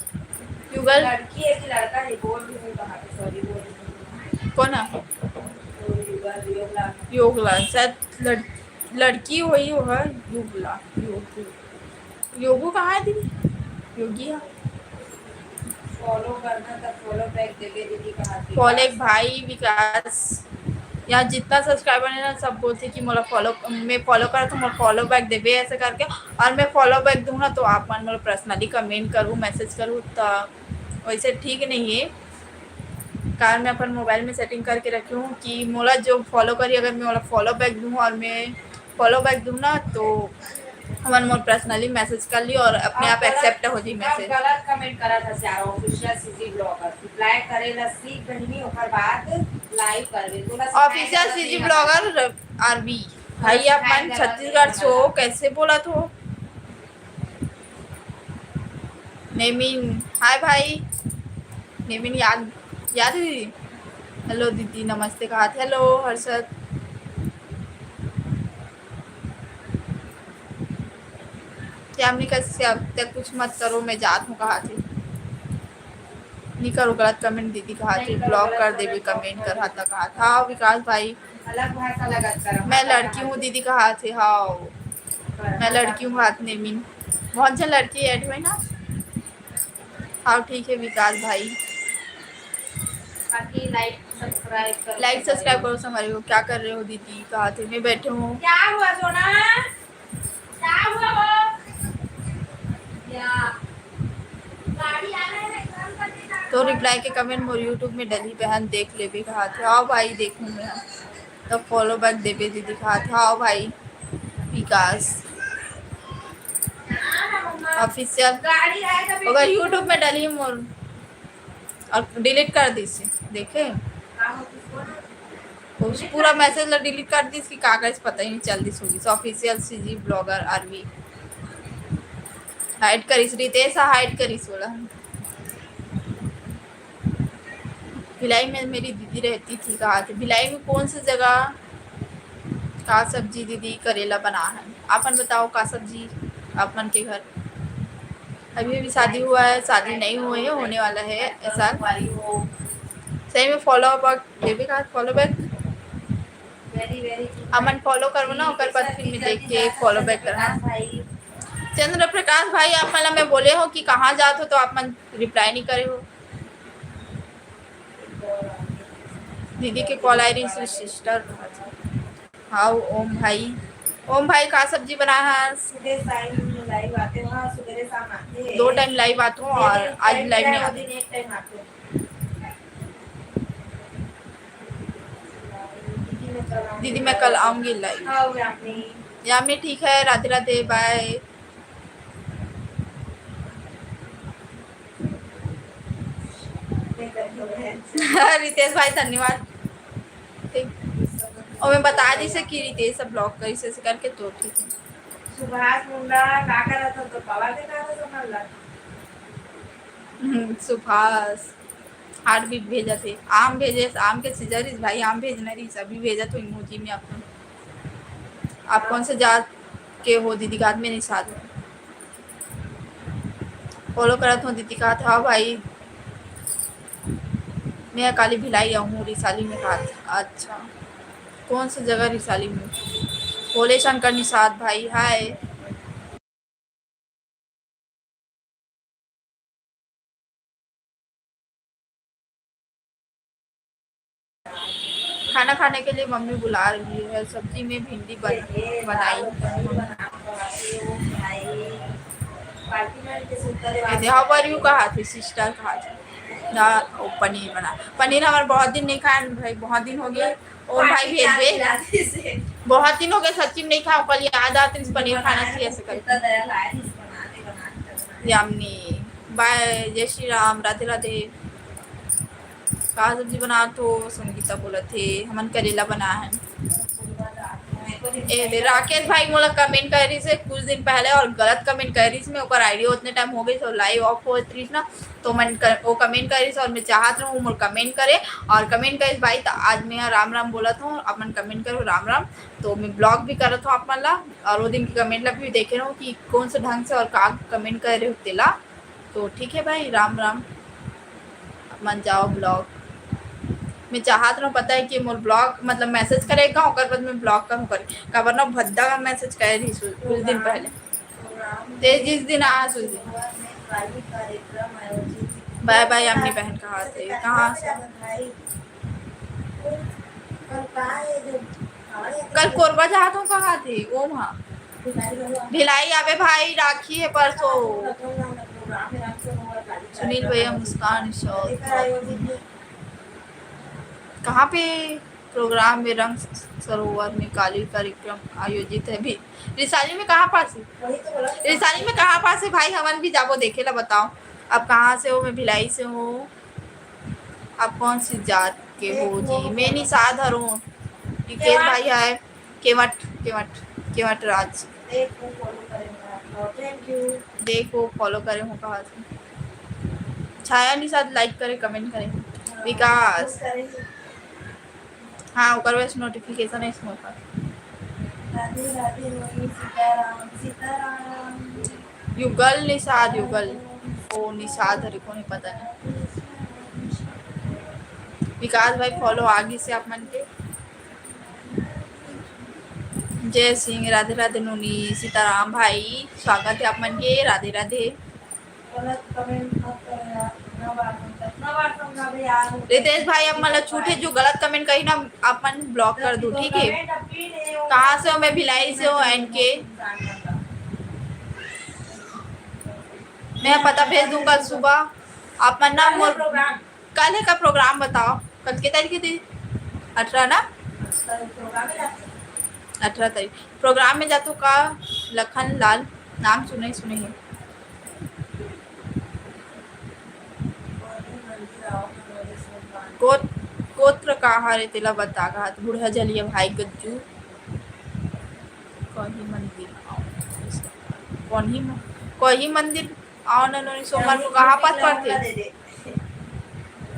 युगल। लड़की है कि लड़का है, बोल भी नहीं कहा था, सॉरी, बोल भी नहीं। कौन है? तो युगल, योगलाल। योगलाल, शायद लड़-, लड़की वही होगा, युगला, योगू। योगू कहाँ है दीदी? योगी है। फॉलो करना तो फॉलो बैक देबे दीदी, कहा थी। फॉलो भाई विकास, यहाँ जितना सब्सक्राइबर है ना, सब बोलते कि मोला फॉलो, मैं फॉलो करा तो मोला फॉलो बैक देबे ऐसे करके, और मैं फॉलो बैक दूँ ना तो आप मन मोला पर्सनली कमेंट करूँ, मैसेज करूँ, तो वैसे ठीक नहीं है। कारण मैं अपन मोबाइल में सेटिंग करके रखी हूँ कि मोला जो फॉलो करी, अगर मैं मोला फॉलो बैक दूँ और मैं फॉलो बैक दूँ ना, तो हमन मोर पर्सनली मैसेज कर ली और अपने आप एक्सेप्ट हो जी मैसेज। गलत कमेंट करा था यार, ऑफिशियल सीजी ब्लॉगर रिप्लाई करे ला सीख बहिनी, ओकर बाद लाइव करबे। तो बस ऑफिशियल सीजी ब्लॉगर आरबी भाई, आप मन छत्तीसगढ़ से हो, कैसे बोला तो? नेमिन, हाय भाई। नेमिन याद, याद है दीदी? हेलो दीदी, नमस्ते कहा थे। हेलो हर्षद, क्या हमने कैसे अब तक कुछ मत करो, मैं जात हूँ कहा थे। नहीं करो गलत कमेंट दीदी कहा थे, ब्लॉक कर देबे कमेंट कर हाथा कहा था। हाँ विकास भाई, अलग भाषा लगत कर। मैं लड़की हूँ दीदी कहा थे। हाँ, मैं लड़की हूँ कहा थे नेमिन। बहुत जन लड़की ऐड हुए ना। हाँ ठीक है विकास भाई। बाकी लाइक सब्सक्राइब करो। लाइक सब्सक्राइब करो संगवारी हो। क्या कर रहे हो दीदी? कहा थे मैं बैठे हूँ। क्या हुआ सोना? क्या हुआ हो? या गाड़ी आ रहा है ना, काम करने का। तो रिप्लाई के कमेंट मोर YouTube में डली बहन देख लेबे कहा थे। आओ भाई देखूँ मैं। तो फॉलो बैक देबे दीदी कहा थे। आओ भाई विकास। ऑफिशियल। ओकर YouTube में डाली मोर और डिलीट कर दिस, देखे? उस पूरा मैसेज ला डिलीट कर दिस कि का करिस, पता ही नहीं चल दिस होगी। So, official CG blogger RV hide करिस, रितेश हाइड करिस बोला। भिलाई में मेरी दीदी रहती थी, कहा थे। भिलाई में कौन सी जगह? का सब्जी दीदी? करेला बना है। आपन बताओ का सब्जी आप मन के घर? अभी अभी शादी हुआ है, शादी नहीं हुए है, होने वाला है ऐसा। सही में फॉलो बैक, बेबी का फॉलो बैक। हमन फॉलो करबो ना, ओकर बाद फिर मैं देख के फॉलो बैक करना। चंद्र प्रकाश भाई, आप मन ला मैं बोले हो कि कहाँ जात हो, तो आप मन रिप्लाई नहीं करे हो। दीदी के कॉल आई रही, सिस्टर। हाँ, ओम भाई, ओम भाई का सब्जी बनाए हस? सुबह साइन लाइव आते हो, हाँ, सुबह शाम आते हैं। दो टाइम लाइव आते हो और एक आज टाइम लाइव क्या नहीं है, वो आते। दिन एक टाइम आते हैं। दीदी, मैं कल आऊंगी। दीदी, मैं कल आऊंगी लाइव। हाँ, यामिनी। यामिनी, ठीक है, राधे राधे, बाय। रितेश भाई, धन्यवाद। ठीक। और मैं बता दी से कि रितेश सब ब्लॉक करी से करके, तो ठीक है। सुभाष मुंडा का करत हो, तो पवा के का समझ ला? हम्म, सुभाष हार्ट भी भेजत हे, आम भेजे, आम के सीजन रिस भाई, आम भेजना रिस, अभी भेजत हो इमोजी में अपन। आप कौन से जात के हो दीदी? का में निषाद हो। फॉलो करत हो दीदी का था भाई। मैं काली भिलाई आऊँ हूँ रिसाली में कहा था। अच्छा, कौन सी जगह रिसाली में? भोले शंकर निषाद भाई, हाय। खाना खाने के लिए मम्मी बुला रही है, सब्जी में भिंडी बन-, बनाई। ये दे, how are you कहा थे, सिस्टर कहा थे ना, वो पनीर बना, पनीर हमारे बहुत दिन नहीं खाए भाई, बहुत दिन हो गए। ओ भाई भेज दे, बहुत दिन हो गए सच्ची में नहीं खाए, कल याद आते हैं पनीर खाना चाहिए ऐसे करके। यामिनी, बाय, जय श्री राम, राधे राधे। का सब्जी बनात हो? संगीता बोलत हे, हमन करेला बनाए हन। ए दे, राकेश भाई मोला कमेंट कर रही से कुछ दिन पहले और गलत कमेंट कर रही से, मैं ओकर आईडी उतने टाइम हो गई, तो लाइव ऑफ होत रही ना, तो मन कर, वो कमेंट कर रही से और मैं चाहत रहूँ मोर कमेंट करे और कमेंट करे भाई, तो आज मैं राम राम बोलत हूँ, अपन कमेंट करो राम राम। तो मैं ब्लॉग भी करत हूँ आप मन ला और वो दिन के कमेंट ला भी देखे रहूँ कि कौन से ढंग से और का कमेंट कर रहे हो तेला। तो ठीक है भाई, राम राम। मन जाओ ब्लॉग। मैं चाहत रहूँ, पता है कि मोर ब्लॉग, मतलब, मैसेज करेगा, ओकर बाद मैं ब्लॉग करूँ कर, काबर ना भद्दा का मैसेज करे रही सु-, कुछ दिन पहले। ते जिस दिन आ, उस दिन। बाय बाय, अपनी बहन कहाँ से, कहाँ से? कल कोरबा जात हूँ, कहाँ थे? ओम, हाँ। भिलाई आबे भाई, राखी है परसों। सुनील भैया, मुस्कान शॉप। कहाँ पे प्रोग्राम में रंग सरोवर में काली कार्यक्रम आयोजित है भी? रिसाली में कहाँ पास है? रिसाली में कहाँ पास है भाई? हमन भी जाबो देखे ला, बताओ। आप कहाँ से हो? मैं भिलाई से हूँ। आप कौन सी जात के हो जी? मैं निषाद हरऊं। रिकेश भाई है। केवट, केवट, केवट राज। देखो, फॉलो करे हो कहाँ से। छाया निषाद, लाइक करे, कमेंट करे। विकास। हाँ, ओकर वजह से नोटिफिकेशन है इसमें ऊपर। राधे राधे, सीताराम, सीताराम। युगल निषाद, युगल। ओ निषाद हरे, कोने पता नहीं। विकास भाई, फॉलो आ गई से आप मन के। जय सिंह, राधे राधे नोनी, सीताराम भाई, स्वागत है आप मन के, राधे राधे। गलत कमेंट मत करो यार, कितना बार हम, कितना बार समझा दे यार। रितेश भाई, अब मतलब छूटे जो गलत कमेंट कही ना, अपन ब्लॉक कर दो, ठीक है? कहाँ से हो? मैं भिलाई से हूँ, एन के। मैं पता भेज दूँ कल सुबह। आप मन ना मोर प्रोग्राम। कल है का प्रोग्राम बताओ, कल के तारीख थी? अठारह ना? अठारह तारीख प्रोग्राम में जातो का? लखन लाल, नाम सुने सुने है। गोत-, गोत्र का हरे तेला बता कहा, बूढ़ा जलिया भाई गज्जू। कोही मंदिर, कोही म-, कोही मंदिर, आओ ना नोनी सोमवार को कहाँ पास पड़थे?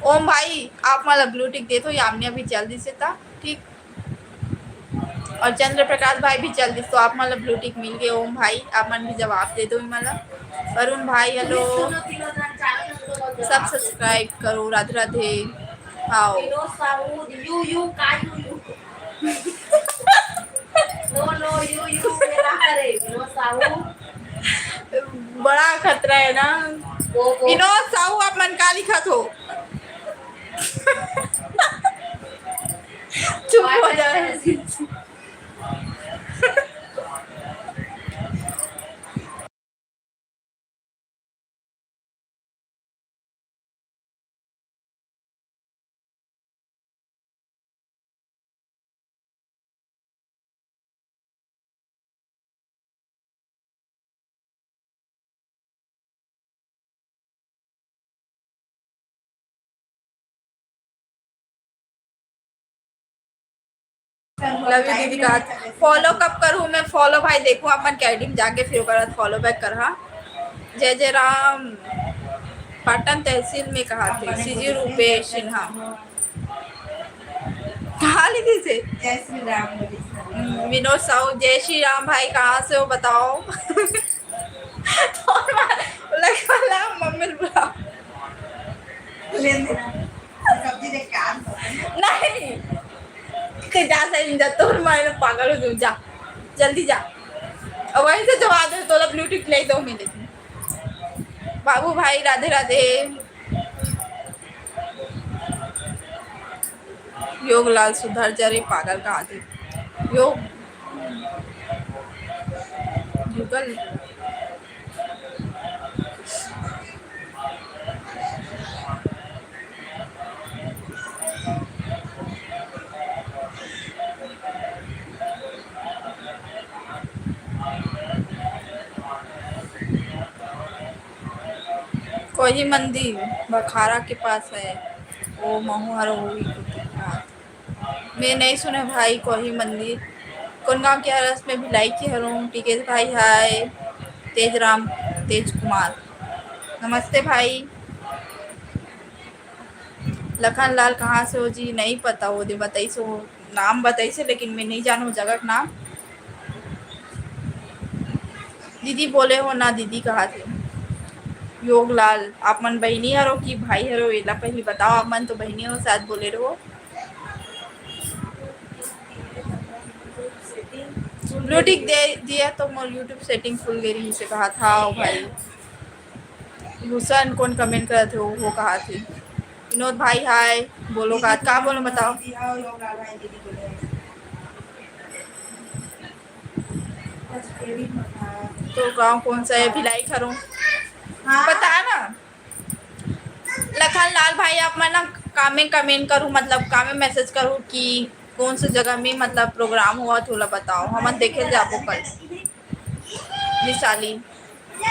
ओम भाई, आप मन ला blue tick देथो, यामिनी अभी जल्दी से ता, ठीक। और चंद्र प्रकाश भाई भी जल्दी, तो आप मन ला blue tick मिल गए। ओम भाई, आप मन भी जवाब दे दो इमन ला। अरुण भाई, hello, सब subscribe करो, राधे राधे। आओ। विनोद साहू, यू, यू, का you, you? No, no, you, you, ये ना करे, विनोद साहू। बड़ा खतरा है ना। वो, वो। विनोद साहू, आप मन का लिखत हो? चुप हो जा। Love you दीदी कहा। Follow कब करूँ मैं? Follow भाई देखो अपन के ID में जाके फिर ओकर बाद follow back करहा। जय जय राम। पाटन तहसील में कहा थे सीजी रूपेश सिन्हा। कहाँ लिखी थे? जय श्री राम बोली। हम्म, विनोद साहू, जय श्री राम भाई, कहाँ से हो बताओ? लगा ला, मम्मी बुलाओ। ले लेना। सब्जी देख के आ। नहीं। ते जा सही जा, तोर मारे पागल हो जाऊँ, जा। जल्दी जा। और वहीं से जवाब दे, तोला blue tick ले दो मिनट। बाबू भाई, राधे राधे। योगलाल सुधर जा रे पागल का आदमी। योग, युगल। कोही मंदिर भखारा के पास है, वो महू हर वही कुटी। मैं नहीं सुने भाई कोही मंदिर। कौन गांव के हरस में भिलाई के हरों। टीकेश भाई हाय। तेज राम, तेज कुमार, नमस्ते भाई। लखन लाल कहाँ से हो जी? नहीं पता, वो दे बताइस हो, नाम बताइस हे, लेकिन मैं नहीं जानूँ जगह के नाम। दीदी बोले हो ना, दीदी कहा थे। योगलाल, आप मन बहिनी हरो कि भाई हरो, एला पहली बताओ, आप मन तो बहिनी हो, शायद बोले रहो। Blue tick दे दिया तो मोर YouTube setting खुल गई रही से कहा था, ओ भाई। भूषण कौन comment करत हे, वो कहा थे। विनोद भाई हाय, बोलो का, का बोलो बताओ। तो गांव कौन सा है? भिलाई खरों। हाँ। बता ना। लखन लाल भाई, आप मन ना comment, comment करू, मतलब comment message करू कि कौन से जगह में मतलब program हुआ, थोड़ा बताओ, हमन देखे जाबो कल। विशाली,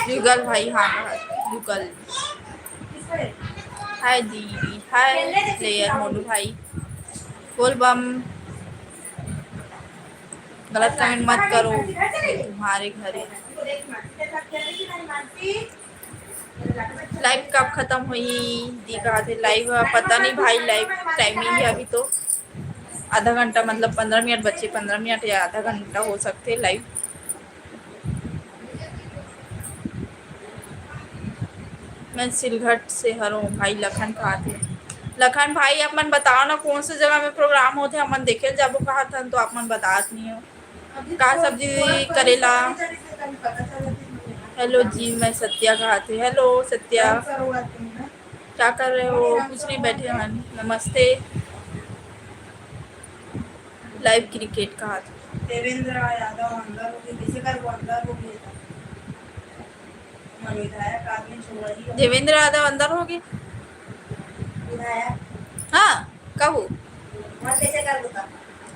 युगल भाई, हाँ, युगल। हाय दीदी, हाय player मोनू भाई। बोल बम। गलत comment मत करो, तुम्हारे घरे। Live कब खत्म होही? दी कहा थे live ह, पता नहीं भाई, live timing है अभी तो आधा घंटा, मतलब पंद्रह मिनट बचे, पंद्रह मिनट या आधा घंटा हो सकते live। मैं सिलघट से हरों भाई, लखन कहा थे। लखन भाई, आप मन बताओ ना कौन से जगह में program होथे, हमन देखे ल जाबो कहा था तो आप मन बतात नहीं हो। का सब्जी करेला? Hello जी, मैं सत्या कहा थे। Hello सत्या, क्या कर रहे हो? कुछ नहीं, बैठे हैं। नमस्ते। Live cricket कहा थे। देवेंद्र यादव अंदर हो गए, किसी का वो अंदर हो गए। देवेंद्र यादव अंदर हो गए। हाँ, कहू।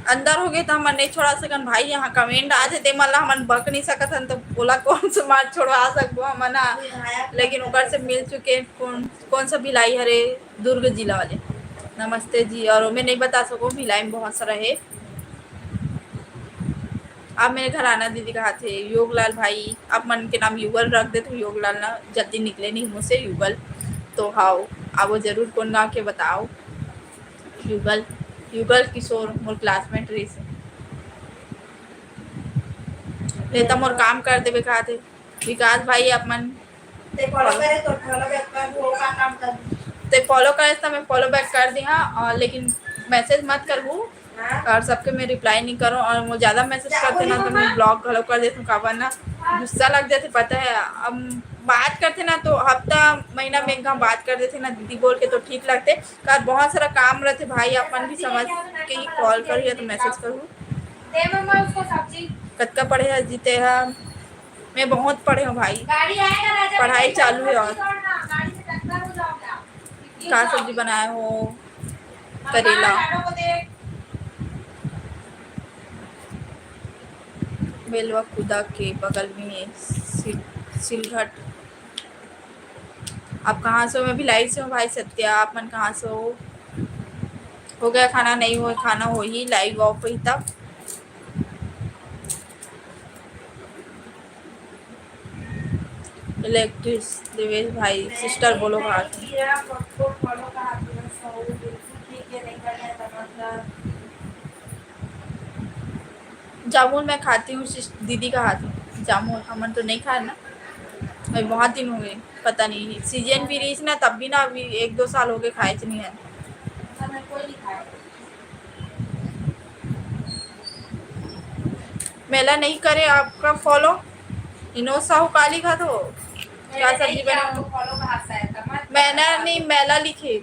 अंदर हो गए तो हमन नहीं छोड़ा सकन भाई, यहाँ comment आ जाते, मतलब हमन बक नहीं सकत हन, तो बोला कौन से मार छोड़वा सकबो हमन, हाँ। लेकिन ओकर से मिल चुके, कौन, कौन सा भिलाई हरे, दुर्ग जिला वाले। नमस्ते जी, और मैं नहीं बता सको, भिलाई में बहुत सारा है। आप मेरे घर आना दीदी कहा थे, योगलाल भाई, आप मन के नाम युगल रख देते, योगलाल ना जल्दी निकले नहीं मुँह से, युगल। तो हाओ, आवो जरूर, कौन गाँव के बताओ। युगल, युगल किशोर मोर क्लासमेट रहिस। ले त मोर काम कर देबे कहा थे। विकास भाई, आप मन ते फॉलो करे तो फॉलो बैक कर दू, का काम कर दू। ते फॉलो करे त मैं फॉलो बैक कर दी, हाँ, और लेकिन मैसेज मत करबू। हाँ। और सबके मैं रिप्लाई नहीं करूँ, और वो ज़्यादा मैसेज करते ना तो मैं ब्लॉक घलो कर देती हूँ, काबर ना गुस्सा लग जाते, पता है। अब बात करते ना तो हफ्ता महीना में एक घाम बात कर देते ना दीदी बोल के, तो ठीक लगते। कर बहुत सारा काम रहते भाई, अपन भी समझ के ही कॉल करिए तो मैसेज करूँ। दे मम्मा उसको सब्जी। कतका पढ़े है जीते है? मैं बहुत पढ़े हूँ भाई। गाड़ी आएगा राजा, पढ़ाई चालू है। और गाड़ी से टक्कर हो जाओगे आप। का सब्जी बनाए हो? करेला। बेलवा कुदा के बगल में सिल-, सिलघट। आप कहाँ से हो? मैं भिलाई से हूँ भाई सत्या, आप मन कहाँ से हो? हो गया खाना? नहीं हुआ, खाना हो ही, लाइव ऑफ ही तब। इलेक्ट्रिस देवेश भाई, सिस्टर बोलो बात। जामुन मैं खाती हूँ सिस-, दीदी कहा थे। जामुन हमन तो नहीं खाए ना, अभी बहुत दिन हो गए, पता नहीं, सीजन भी रही ना, तब भी ना, अभी एक दो साल हो गए खाए च नहीं है। मेला नहीं करे आपका फॉलो, इनो साहू काली खा तो क्या सब्जी बना? मैला नहीं, मेला लिखे।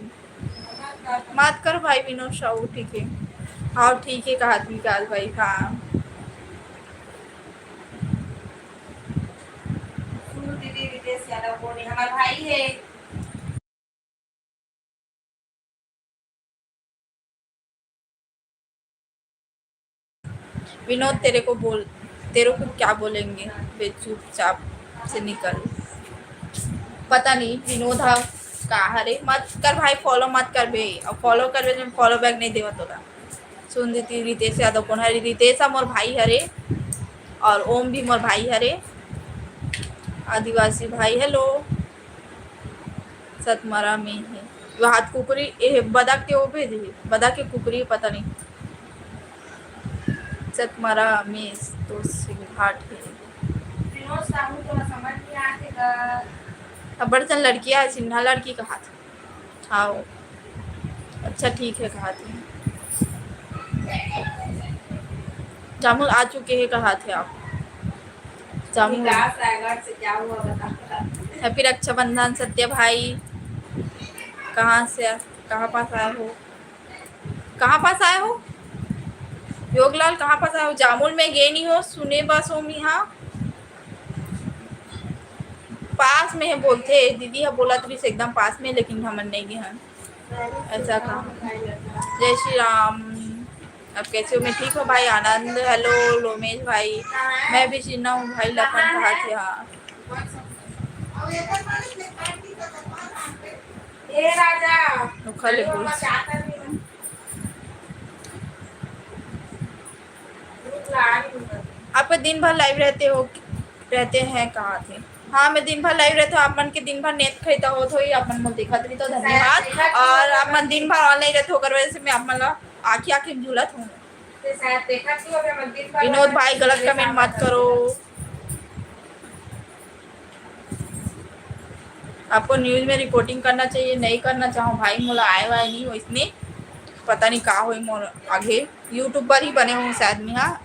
मत कर भाई विनोद साहू, ठीक है। हाँ, ठीक है, कहा विकास भाई, हाँ। सुनो दीदी, रितेश यादव बोले, हमारा भाई है। विनोद, तेरे को बोल, तेरे को क्या बोलेंगे बे, चुपचाप से निकल। पता नहीं विनोद हा का हरे, मत कर भाई, फॉलो मत कर बे। अब फॉलो करबे तो फॉलो बैक नहीं देवा तोला। सुन दीदी, रितेश यादव कौन हरे? रितेश हा मोर भाई हरे और ओम भी मोर भाई हरे, आदिवासी भाई। हेलो। सतमरा में हे। वो हाथ कुकरी, ए, बदक के वो भेजे हे। बदक के कुकरी, पता नहीं। सतमरा में तो सिलहाट हे। विनोद साहू तो समझ नहीं आते गा। अब बड़ चन लड़कियाँ, चिन्हा लड़की कहा था। हाँ, अच्छा, ठीक है, कहा थे। जामुन आ चुके हैं, कहा थे आप। जामुन। विकास रायगढ़ से क्या हुआ, बता, बता। Happy रक्षाबंधन सत्या भाई। कहाँ से, कहाँ पास आए हो? कहाँ पास आए हो? योगलाल, कहाँ पास आए हो? जामुन में गे नहीं हो, सुने बस हो मिहा। पास में है बोलते, दीदी हा बोलत रहिस एकदम पास में, लेकिन हमन नहीं गे हन। ऐसा का? जय श्री राम। आप कैसे हो? मैं ठीक हूँ भाई आनंद। हेलो लोमेश भाई, मैं भी चिन्हा हूँ भाई, लखन कहा थे? हाँ। ए राजा, नोखा ले बोल। आप दिन भर लाइव रहते हो, रहते हैं कहा थे? हाँ, मैं दिन भर लाइव रहते हो, आप मन के दिन भर नेट खैता होत होही, आप मन मोला देखत रही तो धन्यवाद। और आप मन दिन भर ऑनलाइन रहते हो, ओकर वजह से मैं आप मन ला आँखी आँखी में झूलत हूँ। विनोद भाई, गलत कमेंट मत करो। आपको न्यूज में रिपोर्टिंग करना चाहिए, नहीं करना चाहो भाई, मोला आए वाए नहीं हो इसने, पता नहीं का होई मोर आगे। यूट्यूबर ही बने हूँ शायद मैं। हाँ,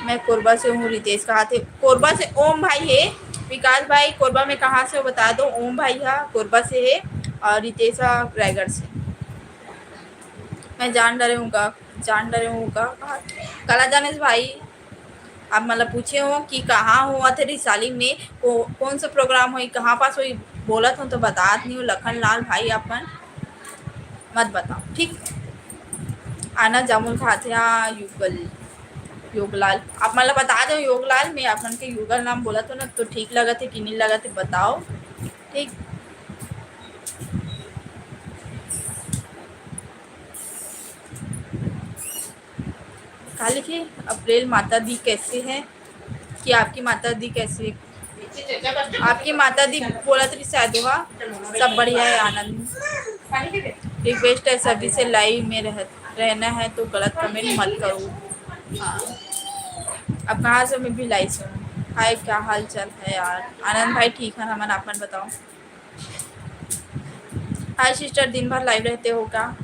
मैं कोरबा से हूँ, रितेश कहा थे। कोरबा से ओम भाई है, विकास भाई कोरबा में कहाँ से हो बता दो। ओम भाई हा कोरबा से है और रितेश हा रायगढ़ से। मैं जान डरे हूँ का, जान डरे हूँ का, कला जानेश भाई। आप मतलब पूछे हो कि कहाँ होवत हे रिसाली में, को-, कौन सा प्रोग्राम होई, कहाँ पास होई, बोलत हो तो बतात नहीं हो। लखन लाल भाई अपन मत बताओ, ठीक? आना जामुन खाथे, हाँ, युगल, योगलाल। आप मतलब बता दो योगलाल, मैं अपन के युगल नाम बोलत हो ना, तो ठीक लगत हे कि नहीं लगत हे, बताओ, ठीक? कहा लिखे, अप्रैल माता दी कैसे है, कि आपकी माता दी कैसे है? आपकी माता दी बोलत रही शायद, हुआ सब बढ़िया है, आनंद। रिक्वेस्ट है सभी से, लाइव में रह, रहना है तो गलत कमेंट मत करो। हाँ। अब कहाँ से मैं भी लाइव से हूँ। हाय, क्या हाल चाल है यार? आनंद भाई ठीक है, हमन आप मन बताओ। हाय सिस्टर, दिन भर लाइव रहते हो क्या?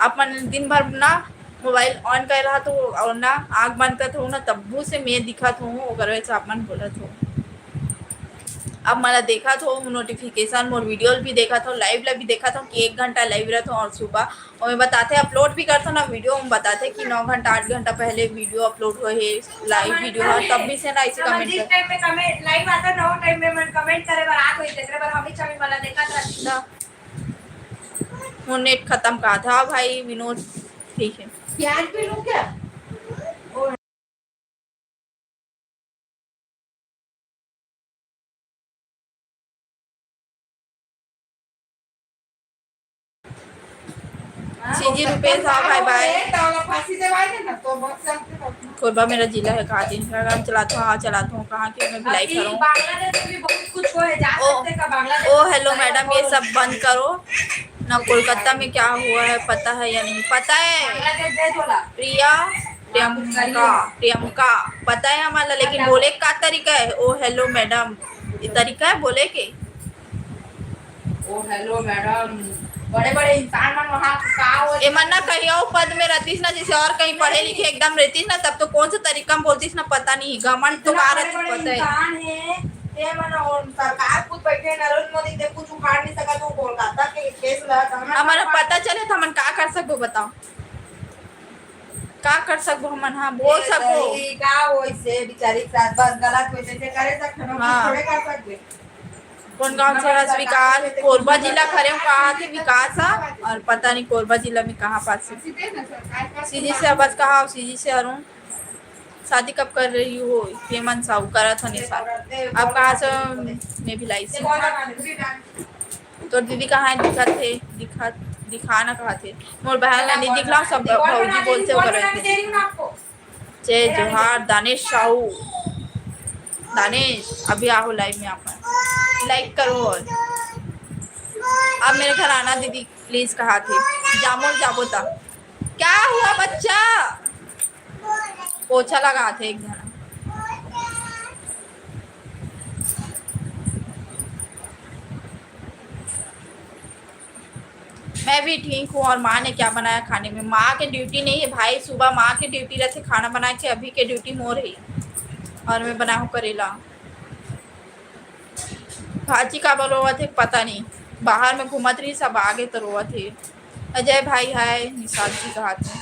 आप मन दिन भर ना मोबाइल ऑन करे रहत हो और ना आँख बंद करत हो ना, तब्बू से मैं दिखत हूँ, ओकर वजह से आप मन बोलत हो। अब मोला देखत हो, नोटिफिकेशन, मोर वीडियो भी देखत हो, लाइव ला भी देखत हो कि एक घंटा लाइव रहत हो और सुबह ओमे बताथे, अपलोड भी करथन ना वीडियो, ओमे बताथे कि नौ घंटा, आठ घंटा पहले वीडियो अपलोड होए हे, लाइव वीडियो ह, तब भी से ना ऐसे हमन कमेंट जिस कर। टाइम में कमेंट लाइव आता ना, वो टाइम में मन कमेंट करे बर आत होई, तेकरे बर हम ही चैनल वाला देखत रहन। ना। मोर नेट खत्म का था भाई विनोद, ठीक है। प्याज भी लूं क्या? सीजी रुपेश, हाँ, bye bye। कोरबा मेरा जिला है, कहा दिन Instagram चलाता हूँ, हाँ, चलाता हूँ, कहाँ के मैं भी लाइव करूँ। बांग्लादेश में भी बहुत कुछ हुआ है, जा ओ, सकते हैं का बांग्लादेश ओ, में hello madam, ये सब बंद करो ना। कोलकाता में क्या हुआ है, पता है या नहीं? पता है। बांग्लादेश भेज बोला। प्रिया, प्रियंका, प्रियंका, पता है हमारा, लेकिन बोले का तरीका है? ओ hello madam, ये तरीका है बोले के? ओ hello madam, बड़े-बड़े इंसान मन वहाँ का हो, एमन ना कहीं और पद में रहतीस ना, जैसे और कहीं पढ़े लिखे एकदम रहतीस ना, तब तो कौन सा तरीका में बोलतीस ना, पता नहीं, घमंड तो इतना का रहतीस, बड़े-बड़े पता है। इंसान है, ये मन और सरकार खुद बैठे हैं, नरेंद्र मोदी से कुछ उखाड़ नहीं सका, तो कोलकाता के केस ला, तो हमन हमारा पता चले तो हमन का कर सकबो, बताओ? का कर सकबो हमन? हाँ, बोल ये सकबो। सही का होइसे, बिचारी के साथ बस गलत होइसे, जे करे सकथन, हम हाँ। थोड़े कर सकबे। कौन गांव से हस विकास? कोरबा जिला खरे में कहा थे विकास हा, और पता नहीं कोरबा जिला में कहाँ पास है। सीजी से अबस कहा, सीजी से अरुण। शादी कब कर रही हो? ये मन साहू करत हन ये साथ। अब कहाँ से मैं भी लाई से? तोर दीदी कहाँ है? दिखत हे, दिखत, दिखा ना कहा थे। मोर बहन ला नहीं दिखला, सब भौजी बोलते हो करे थे। जय जोहार दानिश साहू। दानिश, अभी आहो लाइव में, आप लाइक करो और अब मेरे घर आना दीदी, प्लीज कहा थे। जामो जाबो ता। क्या हुआ बच्चा? पोछा लगा थे एक जना। मैं भी ठीक हूँ। और माँ ने क्या बनाया खाने में? माँ के ड्यूटी नहीं है भाई, सुबह माँ के ड्यूटी रहते खाना बना के, अभी के ड्यूटी मोर है। और मैं बनाया हूँ करेला भाजी। काबर रोवत हे पता नहीं, बाहर में घूमत रही, सब आगे तो रोवत हे। अजय भाई हाय, निशांत जी कहा थे।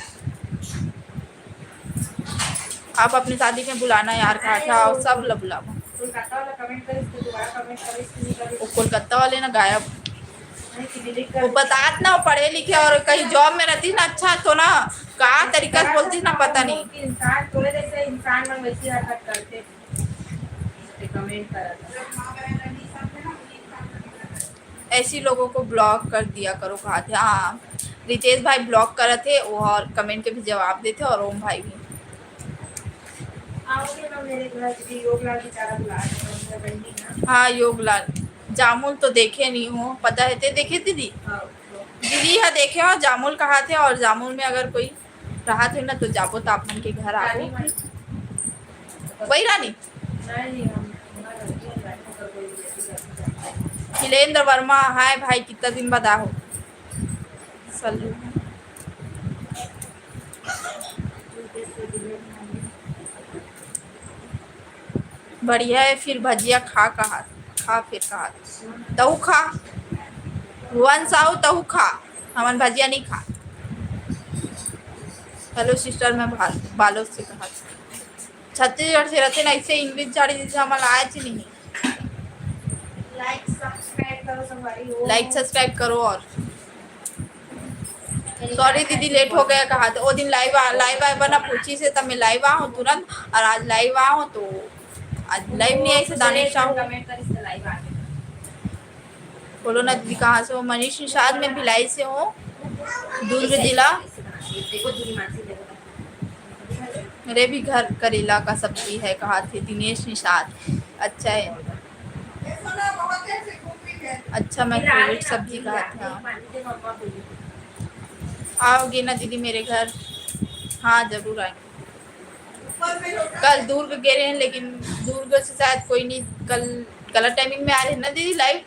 आप अपनी शादी में बुलाना यार, कहा था, आओ, सब ला बुलाओ। कोलकाता वाला कमेंट करिस, तो दोबारा कमेंट करिस कि नहीं करिस? वो कोलकाता वाले ना गायब। नहीं, कि डिलीट कर वो दे। बतात ना, वो पढ़े लिखे और कहीं जॉब में रहती ना, अच्छा तो ना, का तरीका से बोलती ना, पता नहीं। इंसान, तोरे जैसे इंसान मन वैसी हरकत करते, कमेंट करत। ऐसी लोगों को ब्लॉक कर दिया करो, कहा थे। हाँ, रितेश भाई ब्लॉक करत हे, वो और कमेंट के भी जवाब देते, और ओम भाई भी। आओगे ना मेरे घर, भी योग लाल बेचारा बुला रहे हैं, उनका बहनी ना। हाँ, योग लाल। जामुन तो देखे नहीं हो, पता है ते देखे दीदी? हाँ, तो दीदी, हाँ, देखे हो जामुन कहा थे, और जामुन में अगर कोई रहा थे ना, तो जाबो तो आप मन के घर आबो। रानी भाई। वही रानी? नहीं, हम, हमारा घर पे कोई बेटी का। खिलेंद्र वर्मा, हाय भाई, कितना दिन बाद आहो। सल्लू। बढ़िया है, फिर भजिया खा कहा, खा फिर कहा। तहू खा। वंश आओ, तहू खा। हमन भजिया नहीं खा। हेलो सिस्टर, मैं भाल-, बालोद से कहा। छत्तीसगढ़ से रहते ना, इससे इंग्लिश जाने जैसे हमारा आया च नहीं। लाइक सब्सक्राइब करो संगवारी हो। लाइक सब्सक्राइब करो और सॉरी दीदी, लेट हो गया कहा थे। वो दिन लाइव आ, लाइव आए बना पूछी से तब मैं लाइव आऊँ तुरंत, और आज लाइव आऊँ तो आज लाइव नहीं आई से दानिश साहू। कमेंट करिस तो लाइव आ गए। बोलो ना दीदी, कहाँ से हो? मनीष निषाद, मैं भिलाई से हूँ, दुर्ग जिला। देखो दीदी, मानसी देखो। मेरे भी घर करेला का सब्जी है, कहाथे दिनेश निषाद। अच्छा है। अच्छा, मैं फेवरेट सब्जी कहाथे। आओगे ना दीदी मेरे घर? हाँ, जरूर आएंगे। कल दुर्ग गे रहे हैं, लेकिन दुर्ग से शायद कोई नहीं, कल गलत टाइमिंग में आ रहे हैं ना दीदी लाइव।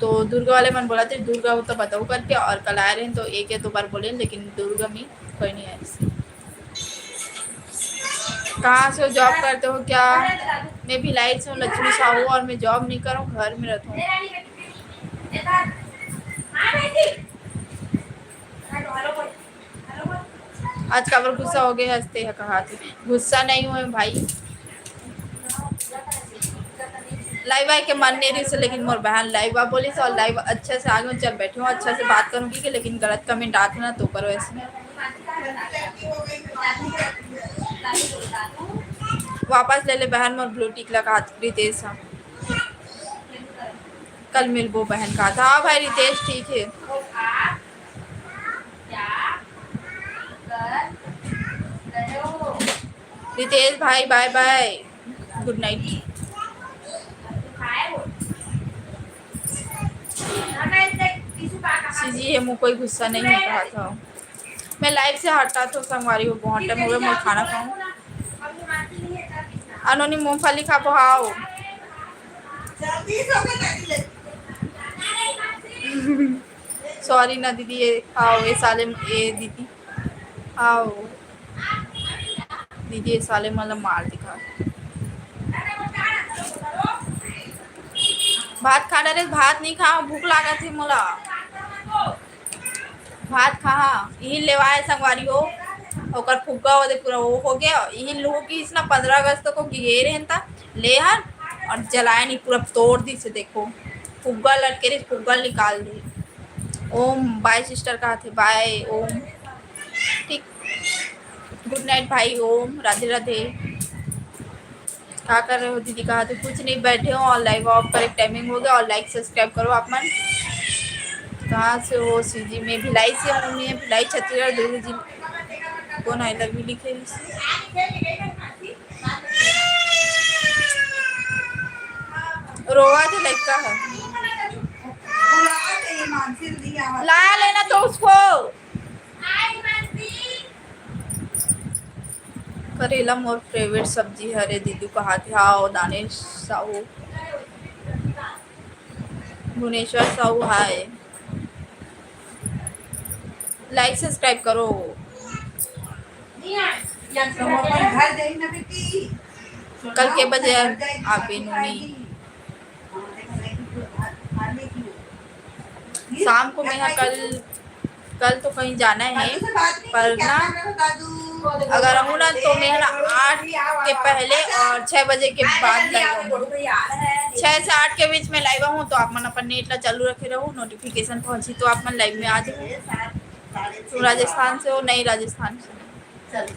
तो दुर्ग वाले मन बोला थे दुर्ग हो तो बताओ करके, और कल आ रहे हैं तो एक या दो बार बोले, लेकिन दुर्ग में कोई नहीं आया। कहाँ से हो, जॉब करते हो क्या? मैं भिलाई से हूँ, लक्ष्मी साहू, और मैं जॉब नहीं करूँ, घर में रहता हूँ। आज काबर गुस्सा हो गए हंसते हैं कहा थे? गुस्सा नहीं हुए भाई, लाइव आए के मन नहीं रही से, लेकिन मोर बहन लाइव आ बोली से, और लाइव अच्छा से आगे चल बैठे हूँ, अच्छा से बात करूँगी कि, लेकिन गलत कमेंट आते ना तो करो ऐसे। वापस ले ले बहन मोर ब्लू टिक लगा रितेश हम। कल मिलबो बहन कहा था। हाँ भाई रितेश ठीक है। रितेश भाई बाय बाय, गुड नाइट। सीजी है, मुँह कोई गुस्सा नहीं है कहा था। मैं लाइव से हटा तो संगवारी हो, बहुत टाइम हो गया मैं खाना खाऊं। अनोनी मूंगफली खाबो हाओ। सॉरी ना दीदी, ये आओ, ये साले, ये दीदी, आओ दीदी, ये साले मतलब मार दिखा। भात खा डारे, भात नहीं खा, भूख लागत है मोला। भात खा, यही लेवाए संगवारी हो, ओकर फुग्गा ओदे पूरा वो हो गया। यही लोग की इसना पंद्रह अगस्त को गिरे रहन ता, ले हन और जलाए नहीं, पूरा तोड़ दी से। देखो फुग्गा लटके रही, फुग्गा निकाल दी। ओम बाय सिस्टर कहा थे, बाय ओम। ठीक, गुड नाइट भाई ओम, राधे राधे। का कर रहे हो दीदी? कहा तो कुछ नहीं, बैठे हो और लाइव ऑफ करे टाइमिंग हो गया। और लाइक सब्सक्राइब करो आप मन। कहाँ से हो सीजी? मैं भिलाई से हूँ, मैं भिलाई छत्तीसगढ़। दुर्ग जी कौन आई लव यू लिखे? रोवा तो लड़का है, लाया लेना तो उसको। करेला मोर फेवरेट सब्जी हरे दीदी कहाथे। हाँ, दानेश साहू, भुवनेश्वर साहू, हाय। लाइक सब्सक्राइब करो। कल के बजे आप नोनी? शाम को मैं कल कल तो कहीं जाना है, पर ना अगर रहूँ ना तो मैं ना आठ के पहले और छः बजे के बाद लाइव आऊँगी। छः से आठ के बीच में लाइव आऊँ तो आप मन अपन नेट ला चालू रखे रहो, नोटिफिकेशन पहुँची तो आप मन लाइव में आ जाओ। तुम राजस्थान से हो? नहीं, राजस्थान से नहीं।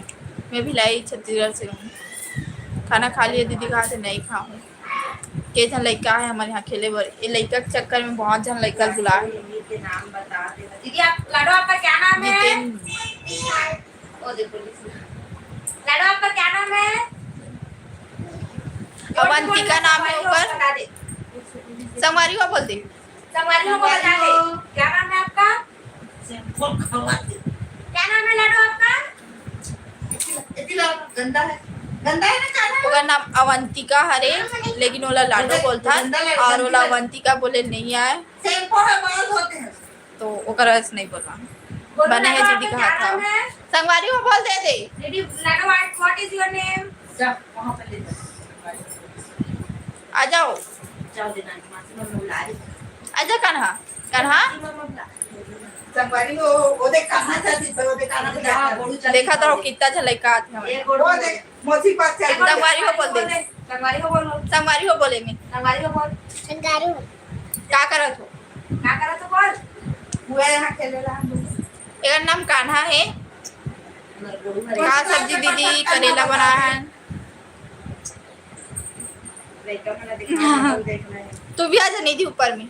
मैं भिलाई छत्तीसगढ़ से हूँ। खाना खा लिया दीदी? कहा से नहीं खाऊँ। के झन लइका है हमारे यहाँ खेले बर, ये लइका के चक्कर में बहुत झन लइका बुला है। दीदी आप लाडो आपका क्या नाम है? जितेंद्र। ओ देखो लाडो आपका क्या नाम है? अवंतिका नाम है ओकर। संगवारी हो बोल दे। संगवारी हो बता दे। क्या नाम है आपका? क्या नाम है लाडो आपका? गंदा है, गंदा है ना, काला है? ओकर नाम अवंतिका हरे, लेकिन ओला लाडो बोलथन और ओला अवंतिका बोले नहीं आए। शैम्पू है, बाल धोते हैं। तो ओकर वजह से नहीं बोलना। बने है दीदी कहा था। संगवारी हो बोल दे दे। Didi, what is your name? जा, वहाँ पर ले जा। आ जाओ। जाओ दे नानी, मासी मम्मी बुला रही। आजा कान्हा, कान्हा। संगवारी हो, वो देख कान्हा चाची, पर वो देख कान्हा चाची। देखा तो कितना अच्छा लड़का आते हैं। वो देख, मौसी पास चल। संगवारी हो बोल दे। संगवारी हो बोलो। संगवारी हो बोले में। संगवारी हो बोल। संगवारी हो। का करत हो? का करत हो बोल। हुआ यहाँ खेले ला हम लोग। एकर नाम कान्हा है। का सब्जी दीदी? करेला बनाए हन। तू भी आ जा निधि ऊपर में।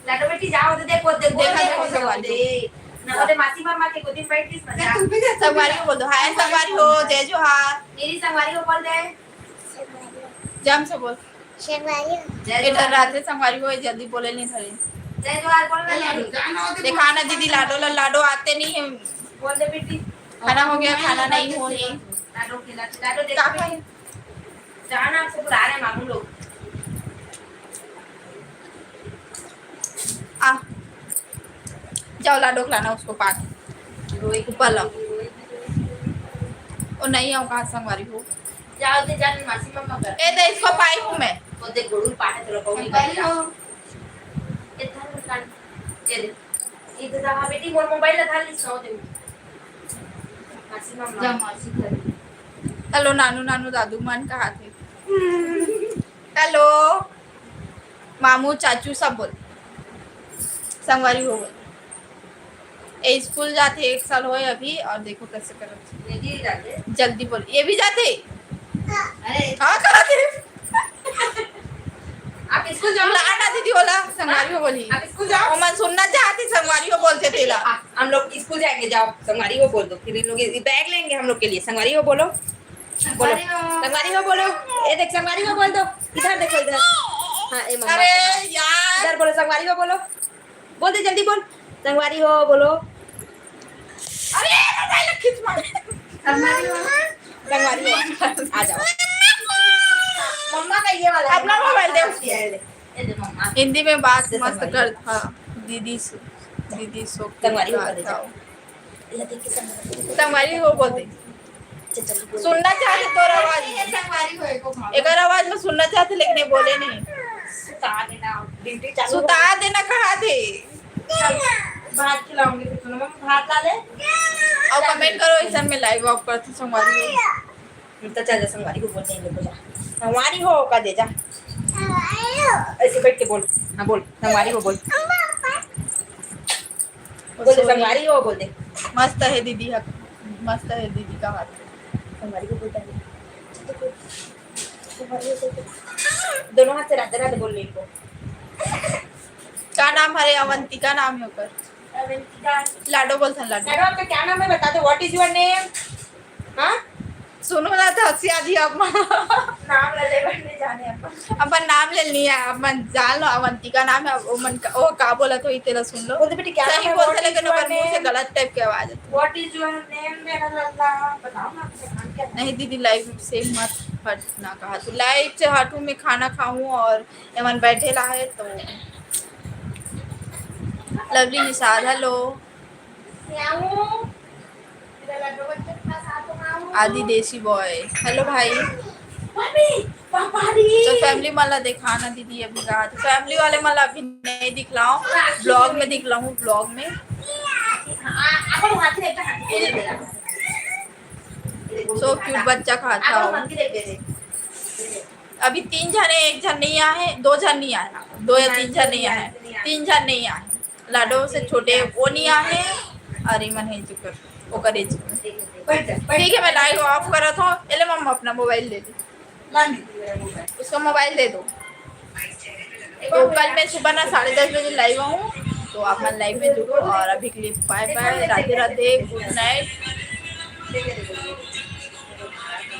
लाडो बेटी जाओ तो देखो, देखो, देखा देखो, देखो, देखो। ना होते मासी मम्मा के गोदी में बैठ के मजा। संगवारी हो बोल दो, हाय संगवारी हो, जय जोहार। मेरी संगवारी हो बोल दे। जम से बोल। संगवारी हो। जय ए डर जोहार। रात से संगवारी हो, जल्दी बोले नहीं धरे। जय जोहार बोल ना। देखा ना दीदी, लाडो ला-, लाडो आते नहीं है। बोल दे बेटी। खाना हो गया, खाना नहीं हो नहीं। लाडो खिला, लाडो देख। का खाई? जाना आपको बुला रहे हैं मामू लोग। आ, जाओ लाडो खिलाना उसको पाठ। रोई ऊपर लाओ। रोई। ओ नहीं आओ कहाँ संगवारी हो। जाओ दे जान मासी मम्मा कर। ए दे इसको पाई हूँ मैं। वो देख गोड़ू पाटे तो लोग संगवारी हो। ए धर कान। ए दे। इधर रहा बेटी मोर मोबाइल ला धर ली सो दे। मासी मम्मा। जा मासी कर। हेलो नानू नानू दादू मन कहा थे। हेलो मामू चाचू सब बोल। संगवारी हो बोल। ए स्कूल जाथे एक साल होए अभी और देखो कैसे करत हे। जल्दी बोल। ये भी जाथे। अरे। हाँ कहा थे। आप स्कूल जाओ। लाडा दीदी बोला संगवारी हो बोली। आप स्कूल जाओ। ओमन सुनना चाहती संगवारी हो बोलते तेला। हाँ, हम लोग स्कूल जाएंगे, जाओ संगवारी हो बोल दो, फिर इन लोग ये बैग लेंगे हम लोग के लिए। संगवारी हो बोलो। बोलो। संगवारी हो। संगवारी हो बोलो। ए देख संगवारी हो बोल दो। इधर देखो इधर। हाँ ए मम्मा अरे के। यार। इधर बोलो संगवारी हो बोलो। बोल दे जल्दी बोल। संगवारी हो बोलो। अरे मोबाइल खींच मार। संगवारी हो। संगवारी हो। आ जाओ। मम्मा का ये वाला है। अपना मोबाइल दे उसको। ये ले। ये दे मम्मा। हिंदी में बात दे मस्त संगवारी हो। कर था दीदी सो दीदी सो संगवारी हो कर दे जा। ये देख के संगवारी हो। संगवारी हो बोल दे। चल, चल, बोल। सुनना चाहते तोर आवाज। ये संगवारी हो एको भाव। एकर आवाज में सुनना चाहते लेकिन ये बोले नहीं। सुता देना, ड्यूटी चालू सुता हो। देना कहा थे। चल, भात खिलाऊंगी तो सुनो, मम्मी भात ला ले। और कमेंट करो इसन में लाइव ऑफ कर तू संगवारी हो। हम तो चल जा संगवारी को बोलते हैं लोग जा। संगवारी हो का दे जा। ऐसे बैठ के बोल। हाँ बोल, संगवारी को बोल। बोल दे, संगवारी हो, बोल दे। मस्त है दीदी, हक-, मस्त है दीदी का हाथ। संगवारी को बोलता है। दोनों हाथ से राधे राधे बोल ले इनको। का नाम हरे? अवंतिका नाम है ओकर। अवंतिका। लाडो बोलथन, लाडो। मैडम, आपका क्या नाम है? बता दो, what is your name? हाँ? सुनो ना, तो हंसी आ रही है अब। नाम ले ले, बहन, नहीं जाने अपन। अपन नाम ले लिया, अपन जान लो, अवंतिका नाम है, अब वो मन का, वो का बोला तो इतेला सुन लो। बोलते बेटी, क्या सही नाम है? बोलते, What is लेकिन your ओकर मुंह से name? गलत टाइप के आवाज आती। What is your name, मेरा लल्ला? बताओ ना, आपका नाम क्या है? नहीं दीदी, लाइव से मत हट ना कहा। तो लाइव से हटू, मैं खाना खाऊं और एमन बैठे ला है तो। Lovely Nishad, hello. आदि देसी बॉय, हेलो भाई। तो फैमिली मन ला देखा ना दीदी, अभी रात फैमिली वाले मन ला अभी नहीं दिखलाऊं, ब्लॉग में दिखलाऊं, ब्लॉग में। सो क्यूट बच्चा खाता हो। अभी तीन झन हे, एक झन नहीं आए, दो झन नहीं आए, दो या तीन झन नहीं आए, तीन झन नहीं आए। लाडो से छोटे वो नहीं आए और इमन है चुकर ओकर एज। ठीक है, मैं लाइव ऑफ करत हूँ। एले मम्मा अपना मोबाइल दे दे, उसका मोबाइल दे दो। तो कल मैं सुबह ना साढ़े दस बजे लाइव आऊँ, तो आप मन लाइव में जुड़ो और अभी के लिए बाय बाय, राधे राधे, गुड नाइट।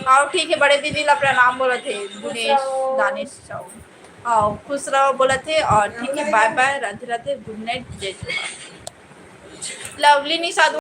हाँ ठीक है, बड़े दीदी ला प्रणाम बोलत हे गुणेश दानेश साहू। हाँ खुश रहो बोलत हे और ठीक है, बाय बाय, राधे राधे, गुड नाइट, जय जोहार। लवली निशा